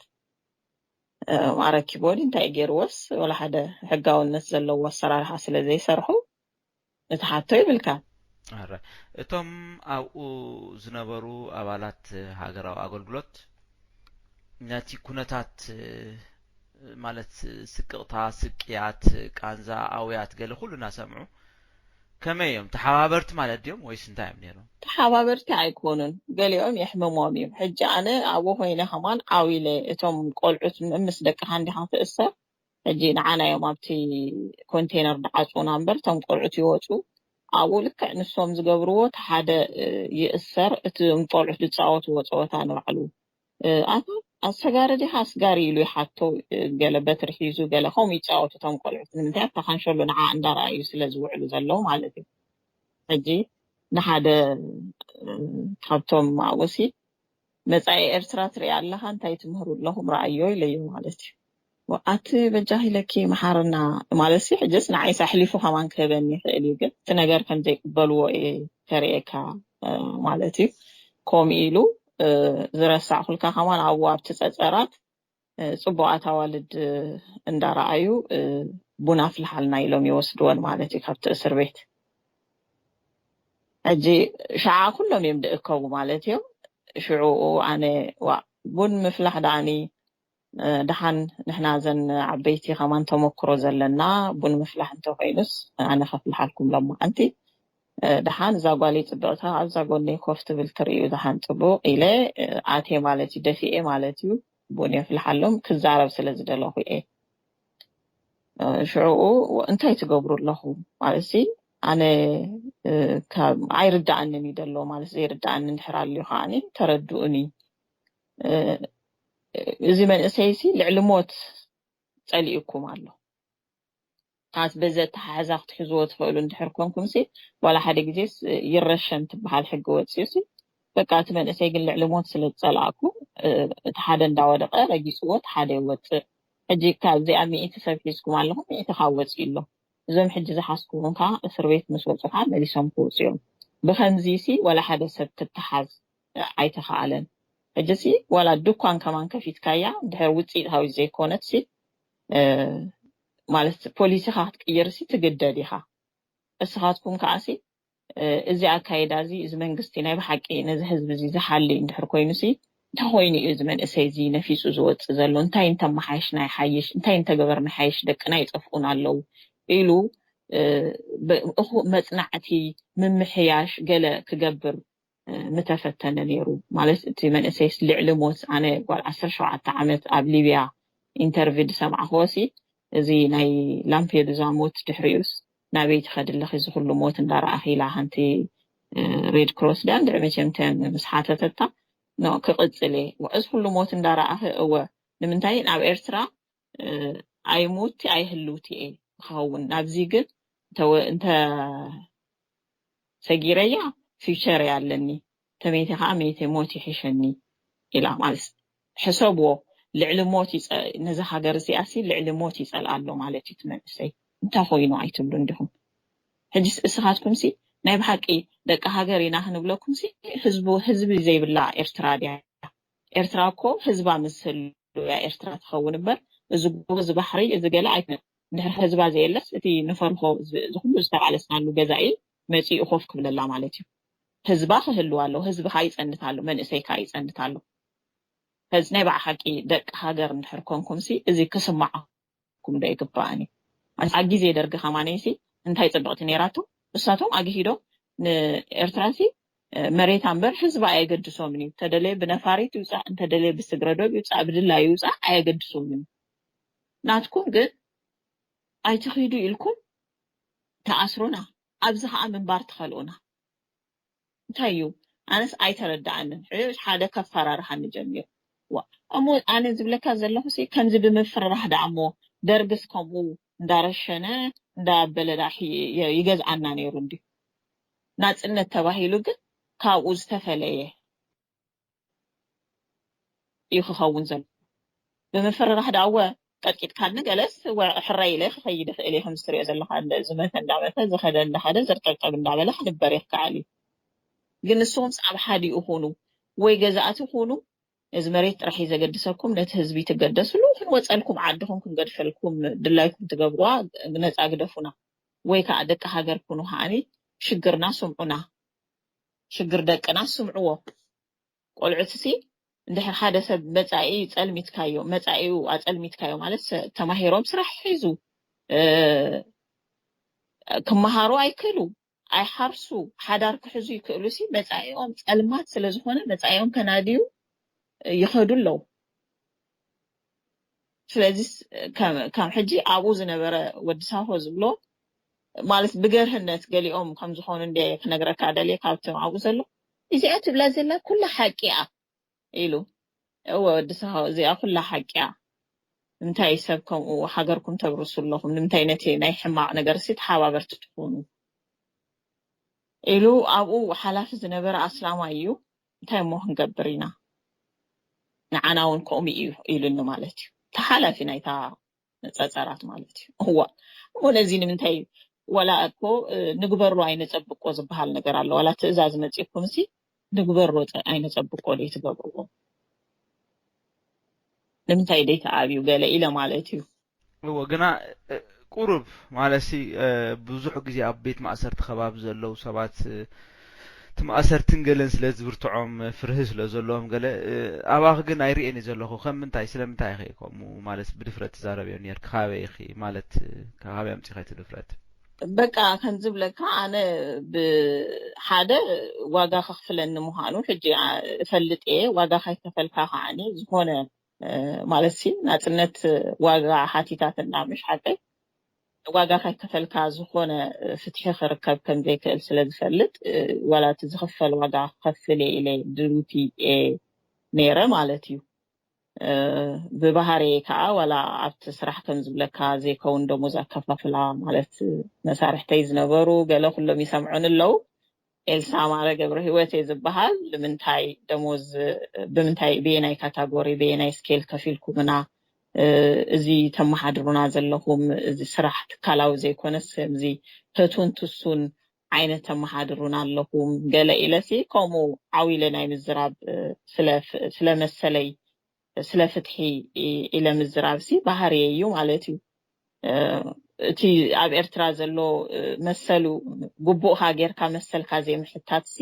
እ፣ ኣረኪብዎ ድዩ እንታይ ገይርዎስ ወላ ሓደ ሕጋውነት ዘለዎ ኣሰራርሓ ስለ ዘይሰርሑ ንትሓቶ ይብልካ። ኣረ እቶም ኣብኡ ዝነበሩ ኣባላት ሃገራዊ ኣገልግሎት ነቲ ኩነታት ማለት ስቅቕታ፣ ስቅያት፣ ቃንዛ፣ ኣውያት ገለ ኩሉ እናሰምዑ ከመይ እዮም? ተሓባበርቲ ማለት ድዮም ወይስ እንታይ እዮም ነይሮም? ተሓባበርቲ ኣይኮኑን፣ ገሊኦም የሕምሞም እዩ። ሕጂ ኣነ ኣብኡ ኮይነ ከማን ዓው ኢለ እቶም ቆልዑት ምስ ደቅኻ እንዲኻ ትእሰር ሕጂ ንዓና እዮም ኣብቲ ኮንቴነር ድዓፅውና እምበር እቶም ቆልዑት ይወፁ ኣብኡ ልክዕ ንሶም ዝገብርዎ እቲ ሓደ ይእሰር እቶም ቆልዑት ዝፃወትዎ ፀወታ ንባዕሉ ኣታ ኣሰጋሪ ዲኻ ኣስጋሪ ኢሉ ይሓቶ ገለ በትሪ ሒዙ ገለ ከምኡ ይፃወቱ እቶም ቆልዑት ንምንታይ ኣብታ ካንሸሎ ንዓ እንዳረኣዩ ስለ ዝውዕሉ ዘለዉ ማለት እዩ ሕጂ ንሓደ ካብቶም ኣብኡሲ መጻኢ ኤርትራ ትርኢ ኣለኻ እንታይ ትምህሩ ኣለኹም ረኣዮ ኢለዮ ማለት እዩ ኣቲ በጃኺ ኢለኪ መሓርና ማለት ሲ ሕጅስ ንዓይስ ኣሕሊፉ ከማን ክህበኒ ይኽእል እዩ ግን እቲ ነገር ከም ዘይቅበልዎ እየ ተርእየካ ማለት እዩ ከምኡ ኢሉ ዝረሳዕኩልካ ከማን ኣብኡ ኣብቲ ጸጸራት ፅቡቓት ኣዋልድ እንዳረኣዩ ቡን ኣፍልሓልና ኢሎም ይወስድወን ማለት እዩ ካብቲ እስር ቤት ሕጂ ሸዓ ኩሎም እዮም ድእከቡ ማለት እዮም ሽዑኡ ኣነ ዋ ቡን ምፍላሕ ደኣኒ ደሓን ንሕና ዘን ዓበይቲ ከማን ተመክሮ ዘለና ቡን ምፍላሕ እንተኮይኑስ ኣነ ከፍልሓልኩም ሎማዓንቲ። ደሓን እዛ ጓለይ ፅብቕታ ኣብዛ ጎነይ ኮፍ ትብል ትርእዩ ደሓን ፅቡቕ ኢለ ኣቴ ማለት እዩ፣ ደፊኤ ማለት እዩ። ቡን የፍልሓሎም ክዛረብ ስለ ዝደለኹ እየ። ሽዕኡ እንታይ ትገብሩ ኣለኹ ማለት ሲ ኣነ ኣይርዳኣንን እዩ ደሎ ማለት ዘይርዳኣኒ እንድሕር ኣልዩ ከዓኒ ተረድኡኒ። እዚ መንእሰይ ሲ ልዕሊ ሞት ጸሊኡኩም ኣሎ። ካት በዚ ኣተሓሕዛ ክትሕዝዎ ትኽእሉ እንድሕር ኮንኩም ሲ ዋላ ሓደ ግዜ ይረሸን ትበሃል ሕጊ ወፅዩ ሲ በቃ እቲ መንእሰይ ግን ልዕሊ ሞት ስለ ዝፀላእኩ እቲ ሓደ እንዳወደቀ ረጊፅዎ እቲ ሓደ ይወፅእ። ሕጂ ካብዚኣ ሚእቲ ሰብ ሒዝኩም ኣለኹም ሚእቲ ካብ ወፅዩ ኣሎ። እዞም ሕጂ ዝሓዝኩዎም ከዓ እስር ቤት ምስ ወፁ ከዓ መሊሶም ክወፁ እዮም። ብኸምዚ ሲ ዋላ ሓደ ሰብ ክተሓዝ ኣይተኸኣለን። ሕጂ ሲ ዋላ ድኳን ከማን ከፊትካያ እንድሕር ውፅኢታዊት ዘይኮነት ሲ ማለት ፖሊሲኻ ክትቅይር ሲ ትግደድ ኢኻ። እስኻትኩም ከዓ ሲ እዚ ኣካይዳ እዚ እዚ መንግስቲ ናይ ብሓቂ ነዚ ህዝቢ እዚ ዝሓሊ እንድሕር ኮይኑ ሲ እንታይ ኮይኑ እዩ እዚ መንእሰይ እዚ ነፊፁ ዝወፅእ ዘሎ? እንታይ እንተመሓየሽና ይሓይሽ፣ እንታይ እንተገበርና ይሓይሽ፣ ደቅና ይጠፍኡና ኣለዉ ኢሉ እኹ መፅናዕቲ ምምሕያሽ ገለ ክገብር ምተፈተነ ነይሩ። ማለት እቲ መንእሰይስ ልዕሊ ሞት ኣነ ጓል ዓሰርተ ሸውዓተ ዓመት ኣብ ሊብያ ኢንተርቪ ዝሰማዕክዎ ሲ እዚ ናይ ላምፔዱዛ ሞት ድሕሪኡስ ናበይ ትኸዲ ኣለኺ እዚ ኩሉ ሞት እንዳረኣኺ ኢላ ሓንቲ ሬድ ክሮስ ድያ እንድዒ መቸም ምስ ሓተተታ ኖ ክቕጽል እየ እዚ ኩሉ ሞት እንዳረኣኺ እወ ንምንታይ ናብ ኤርትራ ኣይሙቲ ኣይህልውቲ እየ ክኸውን ናብዚ ግን እንተ ሰጊረያ ፊውቸር እያ ኣለኒ ተመይተ ከዓ መይተ ሞት ይሕሸኒ ኢላ ማለት ሕሰብዎ ልዕሊ ሞት ነዚ ሃገር እዚኣ ሲ ልዕሊ ሞት ይፀልኣ ኣሎ ማለት እዩ ትመንእሰይ እንታይ ኮይኑ ኣይትብሉ እንዲኹም ሕጂ እስኻትኩም ሲ ናይ ብሓቂ ደቂ ሃገር ኢና ክንብለኩም ሲ ህዝቡ ህዝቢ ዘይብላ ኤርትራ ድያ ኤርትራ እኮ ህዝባ ምስ ህሉ እያ ኤርትራ ትኸውን እምበር እዚ ጎቦ እዚ ባሕሪ እዚ ገለ ኣይኮነን እንድሕር ህዝባ ዘየለስ እቲ ንፈርሆ እዚ ኩሉ ዝተቃለስናሉ ገዛኢ መፂኡ ኮፍ ክብለላ ማለት እዩ ህዝባ ክህልዋ ኣለዎ ህዝቢ ከዓ ይፀንት ኣሎ መንእሰይ ከዓ ይፀንት ኣሎ ሕዚ ናይ ብሓቂ ደቂ ሃገር እንድሕር ኮንኩም ሲ እዚ ክስማዓኩም ዶ ይግባእን እዩ ኣብ ግዜ ደርጊ ከማነይ ሲ እንታይ ፅብቕቲ ነይራቶ እሳቶም ኣግሂዶም ንኤርትራ ሲ መሬታ እምበር ህዝባ ኣየገድሶምን እዩ እንተደለየ ብነፋሪት ይውፃእ እንተደለየ ብስግረዶብ ይውፃእ ብድላዩ ይውፃእ ኣየገድሶምን እዩ ናትኩም ግን ኣይትኺዱ ኢልኩም ተኣስሩና ኣብዚ ከዓ ምንባር ትኸልኡና እንታይ እዩ ኣነስ ኣይተረዳኣንን ሕጂ ሓደ ከፈራርሓኒ ጀሚሩ እሞ ኣነ ዝብለካ ዘለኹ ሲ ከምዚ ብምፍርራሕ ደኣ እሞ ደርግስ ከምኡ እንዳረሸነ እንዳበለ ደኣ ይገዝኣና ነይሩ እንዲ ናፅነት ተባሂሉ ግን ካብኡ ዝተፈለየ እዩ ክኸውን ዘሎ ብምፍርራሕ ደኣ እወ ቀጥቂጥካኒ ገለስ ሕራይ ኢለ ክኸይድ ይኽእል እየ ከምዚ ትሪኦ ዘለካ ዝመተ እንዳመተ ዝኸደ እንዳኸደ ዘርጠብጠብ እንዳበለ ክንበር ይከኣል እዩ ግን ንስኹምስ ኣብ ሓዲኡ ኩኑ ወይ ገዛእቲ ኩኑ እዚ መሬት ጥራሕ እዩ ዘገድሰኩም ነቲ ህዝቢ ትገደስሉ ክንወፀልኩም ዓድኹም ክንገድፈልኩም ድላይኩም ትገብርዋ ነፃ ግደፉና ወይ ከዓ ደቂ ሃገር ኩኑ ከዓኒ ሽግርና ስምዑና ሽግር ደቅና ስምዕዎ ቆልዑትሲ እንድሕር ሓደ ሰብ መፃኢ ፀልሚትካዮ መፃኢኡ ኣፀልሚትካዮ ማለት ተማሂሮም ስራሕ ሒዙ ክመሃሩ ኣይክእሉ ኣይሓርሱ ሓዳር ክሕዙ ይክእሉ ሲ መፃኢኦም ፀልማት ስለዝኮነ መፃኢኦም ከናድዩ ይኸዱ ኣለዉ ስለዚ ከም ሕጂ ኣብኡ ዝነበረ ወዲ ሳሆ ዝብሎ ማለት ብገርህነት ገሊኦም ከም ዝኾኑ እንደ ክነግረካ ደልየ ካብቶም ኣብኡ ዘሎ እዚኣ ትብላ ዘላ ኩላ ሓቂ እያ ኢሉ እወ ወዲ ሳሆ እዚኣ ኩላ ሓቂ እያ ንምንታይ ሰብ ከምኡ ሃገርኩም ተብርሱ ኣለኹም ንምንታይ ነቲ ናይ ሕማቕ ነገር ሲ ተሓባበርቲ ትኾኑ ኢሉ ኣብኡ ሓላፊ ዝነበረ ኣስላማይ እዩ እንታይ እሞ ክንገብር ኢና ንዓና እውን ከምኡ እዩ ኢሉኒ ማለት እዩ ተሓላፊ ናይታ ጸጸራት ማለት እዩ እዋ እሞ ነዚ ንምንታይ እዩ ዋላ እኮ ንግበሮ ኣይነጸብቆ ዝበሃል ነገር ኣሎ ዋላ ትእዛዝ መጺእኩም ሲ ንግበሮ ኣይነጸብቆ ደይ ትገብርዎ ንምንታይ ደይ ተኣብዩ ገለ ኢለ ማለት እዩ እዎ ግና ቁሩብ ማለት ሲ ብዙሕ ግዜ ኣብ ቤት ማእሰርቲ ከባቢ ዘለዉ ሰባት ማእሰርትን ገለን ስለ ዝብርትዖም፣ ፍርሂ ስለ ዘለዎም ገለ፣ እ፣ ኣባኺ ግን ኣይርእየን እየ ዘለኹ። ከም ምንታይ፣ ስለምንታይ ኢኺ ከምኡ ማለት ብድፍረት ትዛረብዮ ነርኪ? ካበይ ኢኺ ማለት፣ እ፣ ካበይ ኣምጺኺ እቲ ድፍረት? በቃ ከም ዝብለካ ኣነ ብሓደ ዋጋ ከኽፍለኒ ምዃኑ ሕጂ፣ ኣ፣ እፈልጥ እየ። ዋጋ ካይከፈልካ ከዓኒ ዝኾነ፣ እ፣ ማለት ሲ ናጽነት ዋጋ ሓቲታትና ምሽ ሓቀይ ዋጋ ካይከፈልካ ዝኾነ ፍትሒ ክርከብ ከም ዘይክእል ስለ ዝፈልጥ፣ እ፣ ዋላ እቲ ዝኽፈል ዋጋ ክኸፍል እየ ኢለ ድልውቲ እየ ነይረ ማለት እዩ። እ፣ ብባህርየ ከዓ ዋላ ኣብቲ ስራሕ ከም ዝብለካ ዘይከውን ደሞዝ ኣከፋፍላ ማለት መሳርሕተይ ዝነበሩ ገለ ኩሎም ይሰምዑን ኣለዉ። ኤልሳ ማረ ገብረ ህይወት እየ ዝበሃል። ንምንታይ ደሞዝ፣ ብምንታይ፣ ብየናይ ካታጎሪ፣ ብየናይ ስኬል ከፊልኩምና፣ እ፣ እዚ ተመሓድሩና ዘለኹም፣ እዚ ስራሕ ትካላዊ ዘይኮነስ ከምዚ ህቱን ትሱን ዓይነት ተመሓድሩና ኣለኹም ገለ ኢለሲ ከምኡ ዓው ኢለ ናይ ምዝራብ፣ እ፣ ስለ፣ ስለ መሰለይ፣ ስለ ፍትሒ ኢ-፣ ኢለ ምዝራብሲ ባህርየ እዩ ማለት እዩ። እ፣ እቲ ኣብ ኤርትራ ዘሎ፣ እ፣ መሰሉ ግቡእካ ጌርካ መሰልካ ዘይምሕታትሲ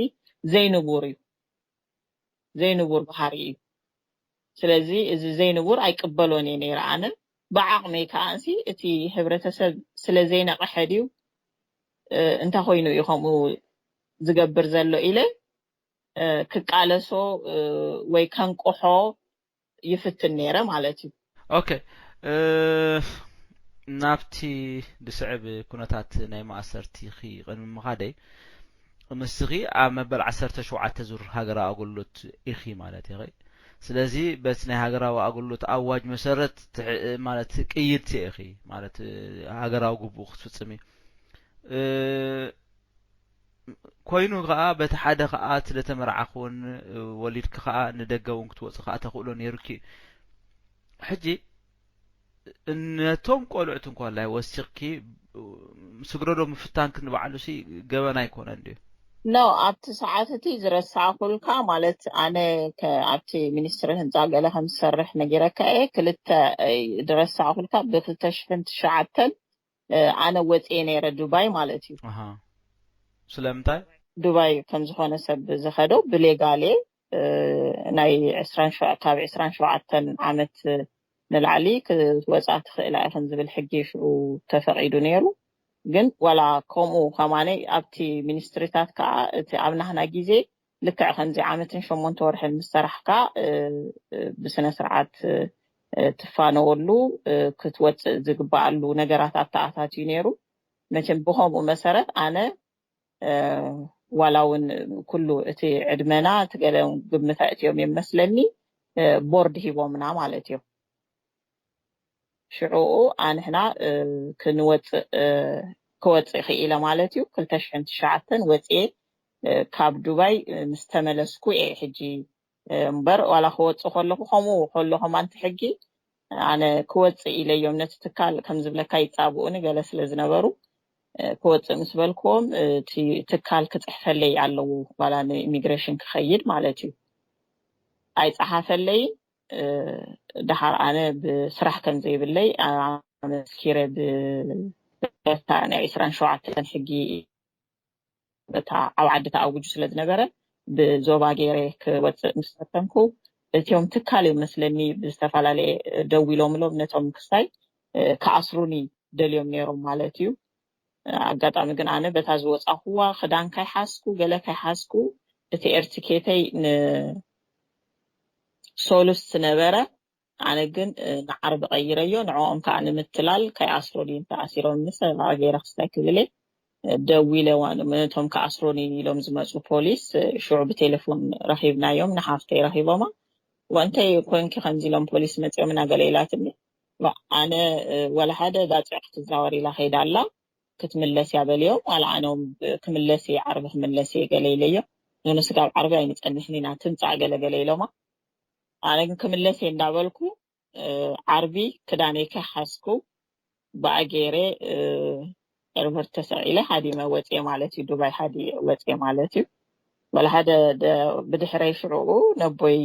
ዘይንቡር እዩ። ዘይንቡር ባህሪ እዩ። ስለዚ እዚ ዘይንቡር ኣይቅበሎን እየ ነይረ ኣነ። ብዓቕመይ ከኣንሲ እቲ ሕብረተሰብ ስለ ዘይነቕሐ ድዩ፣ እ፣ እንታይ ኮይኑ እዩ ከምኡ ዝገብር ዘሎ ኢለ፣ እ፣ ክቃለሶ፣ እ፣ ወይ ከንቅሖ ይፍትን ነይረ ማለት እዩ። ኦኬ፣ እ፣ ናብቲ ዝስዕብ ኩነታት ናይ ማእሰርቲኺ ቅድሚ ምኻደይ፣ ንስኺ ኣብ መበል ዓሰርተ ሸውዓተ ዙር ሃገራዊ ኣገልግሎት ኢኺ ማለት ኢኺ። ስለዚ በቲ ናይ ሃገራዊ ኣገልግሎት ኣዋጅ መሰረት ትሕ-፣ ማለት ቅይድቲ ኢኺ ማለት፣ እ፣ ሃገራዊ ግቡእ ክትፍጽሚ። እ፣ ኮይኑ ከኣ በቲ ሓደ ከኣ ስለ ተመርዓኺ እውን፣ እ፣ ወሊድኪ ከኣ ንደገ እውን ክትወጺ ከኣ ተኽእሎ ነይሩኪ። ሕጂ ነቶም ቆልዑት እንኳላይ ወሲኽኪ፣ ስግረዶ ምፍታንኪ ንባዕሉሲ ገበን ኣይኮነን ድዩ? ኖ፣ ኣብቲ ሰዓት እቲ ዝረሳዕኩልካ ማለት ኣነ ከ-፣ ኣብቲ ሚኒስትሪ ህንፃ ገለ ከም ዝሰርሕ ነጊረካ እየ። ክልተ፣ እ፣ ዝረሳዕኩልካ ብክልተ ሽሕን ትሽዓተን፣ እ፣ ኣነ ወፅየ ነይረ ዱባይ ማለት እዩ። ኣሃ። ስለምንታይ? ዱባይ ከም ዝኾነ ሰብ ዝኸዶ ብሌጋል እየ። እ፣ ናይ ዕስራን ሸውዓተ፣ ካብ ዕስራን ሸውዓተን ዓመት ንላዕሊ ክትወፃ ትኽእላ ኢኽን ዝብል ሕጊ ሽዑ ተፈቒዱ ነይሩ። ግን ዋላ ከምኡ ከማነይ ኣብቲ ሚኒስትሪታት ከዓ እቲ ኣብ ናህና ግዜ ልክዕ ከምዚ ዓመትን ሸሞንተ ወርሕን ምስ ሰራሕካ፣ እ፣ እ፣ ብስነ ስርዓት፣ እ፣ ትፋነወሉ፣ እ፣ ክትወፅእ ዝግበኣሉ ነገራት ኣተኣታትዩ ነይሩ። መቸም ብኸምኡ መሰረት ኣነ፣ እ፣ ዋላ እውን ኩሉ እቲ ዕድመና እቲ ገለ ግምት ኣእትዮም እዮም መስለኒ፣ እ፣ ቦርድ ሂቦምና ማለት እዮም። ሽዑኡ ኣንሕና፣ እ፣ ክንወፅእ፣ እ፣ ክወፅእ ክኢለ ማለት እዩ። ክልተ ሽሕን ትሽዓተን ወፅኤ፣ እ፣ ካብ ዱባይ፣ እ፣ ምስ ተመለስኩ እየ ሕጂ፣ እ፣ እምበር ዋላ ክወፅእ ከለኹ ከምኡ ከሎ ከማንቲ ሕጊ ኣነ ክወፅእ ኢለዮም ነቲ ትካል ከም ዝብለካ ይፃብኡኒ ገለ ስለ ዝነበሩ፣ እ፣ ክወፅእ ምስ በልክዎም፣ እ፣ እቲ ትካል ክፅሕፈለይ ኣለዎ ዋላ ንኢሚግሬሽን ክኸይድ ማለት እዩ። ኣይፀሓፈለይን። እ፣ ደሓር ኣነ ብስራሕ ከም ዘይብለይ ኣመስኪረ ብታ ናይ ዕስራን ሸውዓተን ሕጊ እታ ኣብ ዓዲ ተኣውጁ ስለ ዝነበረ ብዞባ ገይረ ክወፅእ ምስ ፈተንኩ እቲኦም ትካል እዮም መስለኒ ብዝተፈላለየ ደዊሎምሎም ነቶም ክሳይ፣ እ፣ ክኣስሩኒ ደልዮም ነይሮም ማለት እዩ። ኣጋጣሚ ግን ኣነ በታ ዝወፃኹዋ ክዳን ካይሓዝኩ ገለ ካይሓዝኩ እቲ ኤርትኬተይ ንሶሉስ ዝነበረ ኣነ ግን፣ እ፣ ንዓርቢ ቀይረዮ ንዕኦም ከዓ ንምትላል ከይኣስሩኒ ተኣሲሮም ምስ ገይረ ክስታይ ክብል እየ። ደዊለ ዋ-፣ ነቶም ክኣስሩኒ ኢሎም ዝመፁ ፖሊስ፣ እ፣ ሽዑ ብቴሌፎን ረኺብናዮም ንሓፍተይ ረኺቦማ። ወእንታይ ኮንኪ ከምዚ ኢሎም ፖሊስ መፂኦም እናገለ ኢላትኒ። ዋ-፣ ኣነ፣ እ፣ ወላ ሓደ ዳፅዕ ክትዛወር ኢላ ከይዳ ኣላ ክትምለስ እያ በልዮም። ዋላ ኣነም ክምለስ እየ ዓርቢ ክምለስ እየ ገለ ኢለዮም። ንኑ ስጋብ ዓርቢ ኣይንፀንሕን ኢና ትምፃእ ገለ ገለ ኢሎማ። ኣነ ግን ክምለስ እየ እንዳበልኩ፣ እ፣ ዓርቢ ክዳነይ ከይሓዝኩ ብኣ ገይረ፣ እ፣ ኤርፖርት ተሰቂለ ሃዲመ ወፅየ ማለት እዩ። ዱባይ ሃዲ ወፅየ ማለት እዩ። ወላ ሓደ ደ-፣ ብድሕረይ ሽዑኡ ነቦይ፣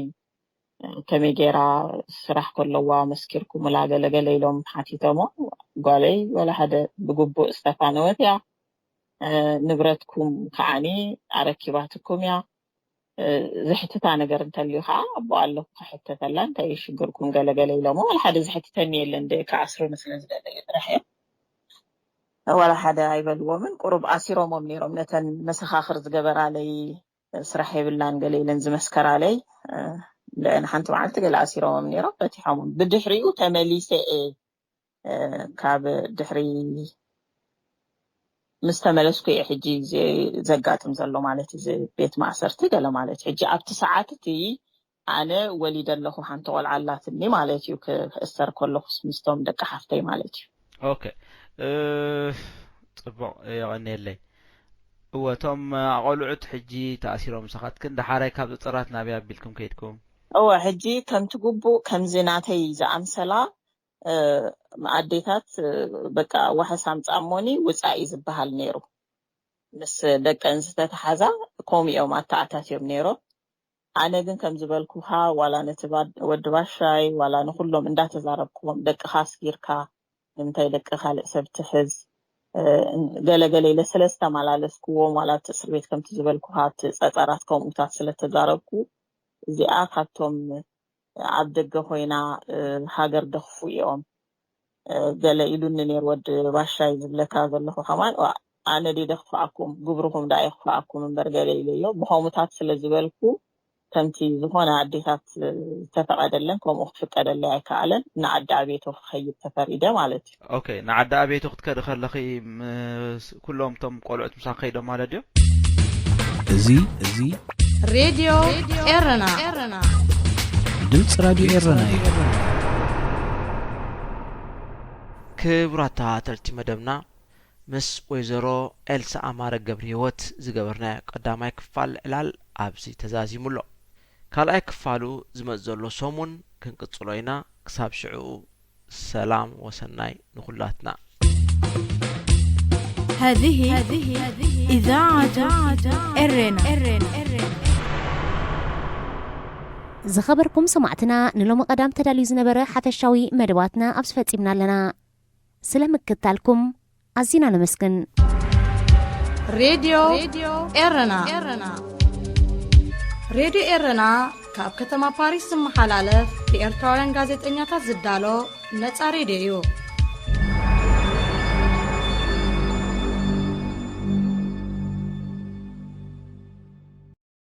እ፣ ከመይ ገይራ ስራሕ ከለዋ መስኪርኩምላ ገለ ገለ ኢሎም ሓቲቶሞ። ጓለይ ወላ ሓደ ብግቡእ ዝተፋነወት እያ። ንብረትኩም ከዓኒ ኣረኪባትኩም እያ። ዝሕትታ ነገር እንተልዩ ከዓ ኣቦ ኣለኩ ክሕተተላ፣ እንታይ እዩ ሽግርኩም ገለገለ ኢሎሞ። ዋላ ሓደ ዝሕትተኒ የለን፣ ክኣስሩኒ ስለ ዝደለዩ ጥራሕ እዮም። ዋላ ሓደ ኣይበልዎምን። ቁሩብ ኣሲሮሞም ነይሮም ነተን መሰኻኽር ዝገበራለይ፣ ስራሕ የብላን ገለ ኢለን ዝመስከራለይ። ልዕሊ ሓንቲ መዓልቲ ገለ ኣሲሮሞም ነይሮም፣ በቲሖሞም። ብድሕሪኡ ተመሊሰ እየ ካብ ድሕሪ ምስ ተመለስኩ እየ ሕጂ ዘጋጥም ዘሎ ማለት እዩ። ቤት ማእሰርቲ ገለ ማለት እዩ። ሕጂ ኣብቲ ሰዓት እቲ ኣነ ወሊደ ኣለኹ፣ ሓንቲ ቆልዓ ኣላትኒ ማለት እዩ። ክእሰር ከለኹስ ምስቶም ደቂ ሓፍተይ ማለት እዩ። ኦኬ፣ ጽቡቕ፣ የቐንየለይ። እወ፣ እቶም ኣቆልዑት ሕጂ ተኣሲሮም፣ ንስኻትክን ደሓራይ ካብ ጸጸራት ናበይ ኣቢልኩም ከይድኩም? እወ፣ ሕጂ ከምቲ ግቡእ ከምዚ ናተይ ዝኣምሰላ ኣዴታት በቃ ዋሕስ ኣምጻእሞኒ ውጻኢ ዝበሃል ነይሩ። ምስ ደቀን ዝተተሓዛ ከምኡ እዮም ኣተኣታትዮም ነይሮም። ኣነ ግን ከም ዝበልኩኻ ዋላ ነቲ ወዲ ባሻይ ዋላ ንኹሎም እንዳተዛረብኩዎም፣ ደቅኻ ኣስጊርካ ንምንታይ ደቂ ካልእ ሰብ ትሕዝ? ገለ ገለ ኢለ ስለ ዝተመላለስኩዎም ዋላ ኣብቲ እስር ቤት ከምቲ ዝበልኩኻ ኣብቲ ጸጸራት ከምኡታት ስለ ተዛረብኩ እዚኣ ካብቶም ኣብ ደገ ኮይና ሃገር ደኽፉ እዮም ገለ ኢሉኒ ነይሩ ወዲ ባሻይ ዝብለካ ዘለኹ ከማን። ኣነ ድየ ደኽፍኣኩም፣ ግብርኹም ደኣ የኽፍኣኩም እምበር ገለ ኢለዮ። ብኸምኡታት ስለ ዝበልኩ ከምቲ ዝኾነ ኣዴታት ዝተፈቐደለን ከምኡ ክፍቀደለይ ኣይከኣለን። ንዓዲ ኣቤቶ ክኸይድ ተፈሪደ ማለት እዩ። ኦኬ፣ ንዓዲ ኣቤቶ ክትከዲ ከለኺ ምስ ኩሎም እቶም ቆልዑት ምሳኺ ከይዶም ማለት ድዮም? እዚ እዚ ሬድዮ ኤረና ድምፂ ራድዮ ኤረና እዩ። ክቡራት ተኸታተልቲ መደብና፣ ምስ ወይዘሮ ኤልሳ ኣማረ ገብረሂወት ዝገበርናዮ ቀዳማይ ክፋል ዕላል ኣብዚ ተዛዚሙ ኣሎ። ካልኣይ ክፋሉ ዝመጽእ ዘሎ ሰሙን ክንቅጽሎ ኢና። ክሳብ ሽዑ ሰላም ወሰናይ ንኹላትና። هذه إذاعة إرنا ዝኸበርኩም ሰማዕትና፣ ንሎሚ ቀዳም ተዳልዩ ዝነበረ ሓፈሻዊ መደባትና ኣብዚ ፈጺምና ኣለና። ስለ ምክትታልኩም ኣዚና ነመስግን። ሬድዮ ኤረና። ሬድዮ ኤረና ካብ ከተማ ፓሪስ ዝመሓላለፍ ብኤርትራውያን ጋዜጠኛታት ዝዳሎ ነጻ ሬድዮ እዩ።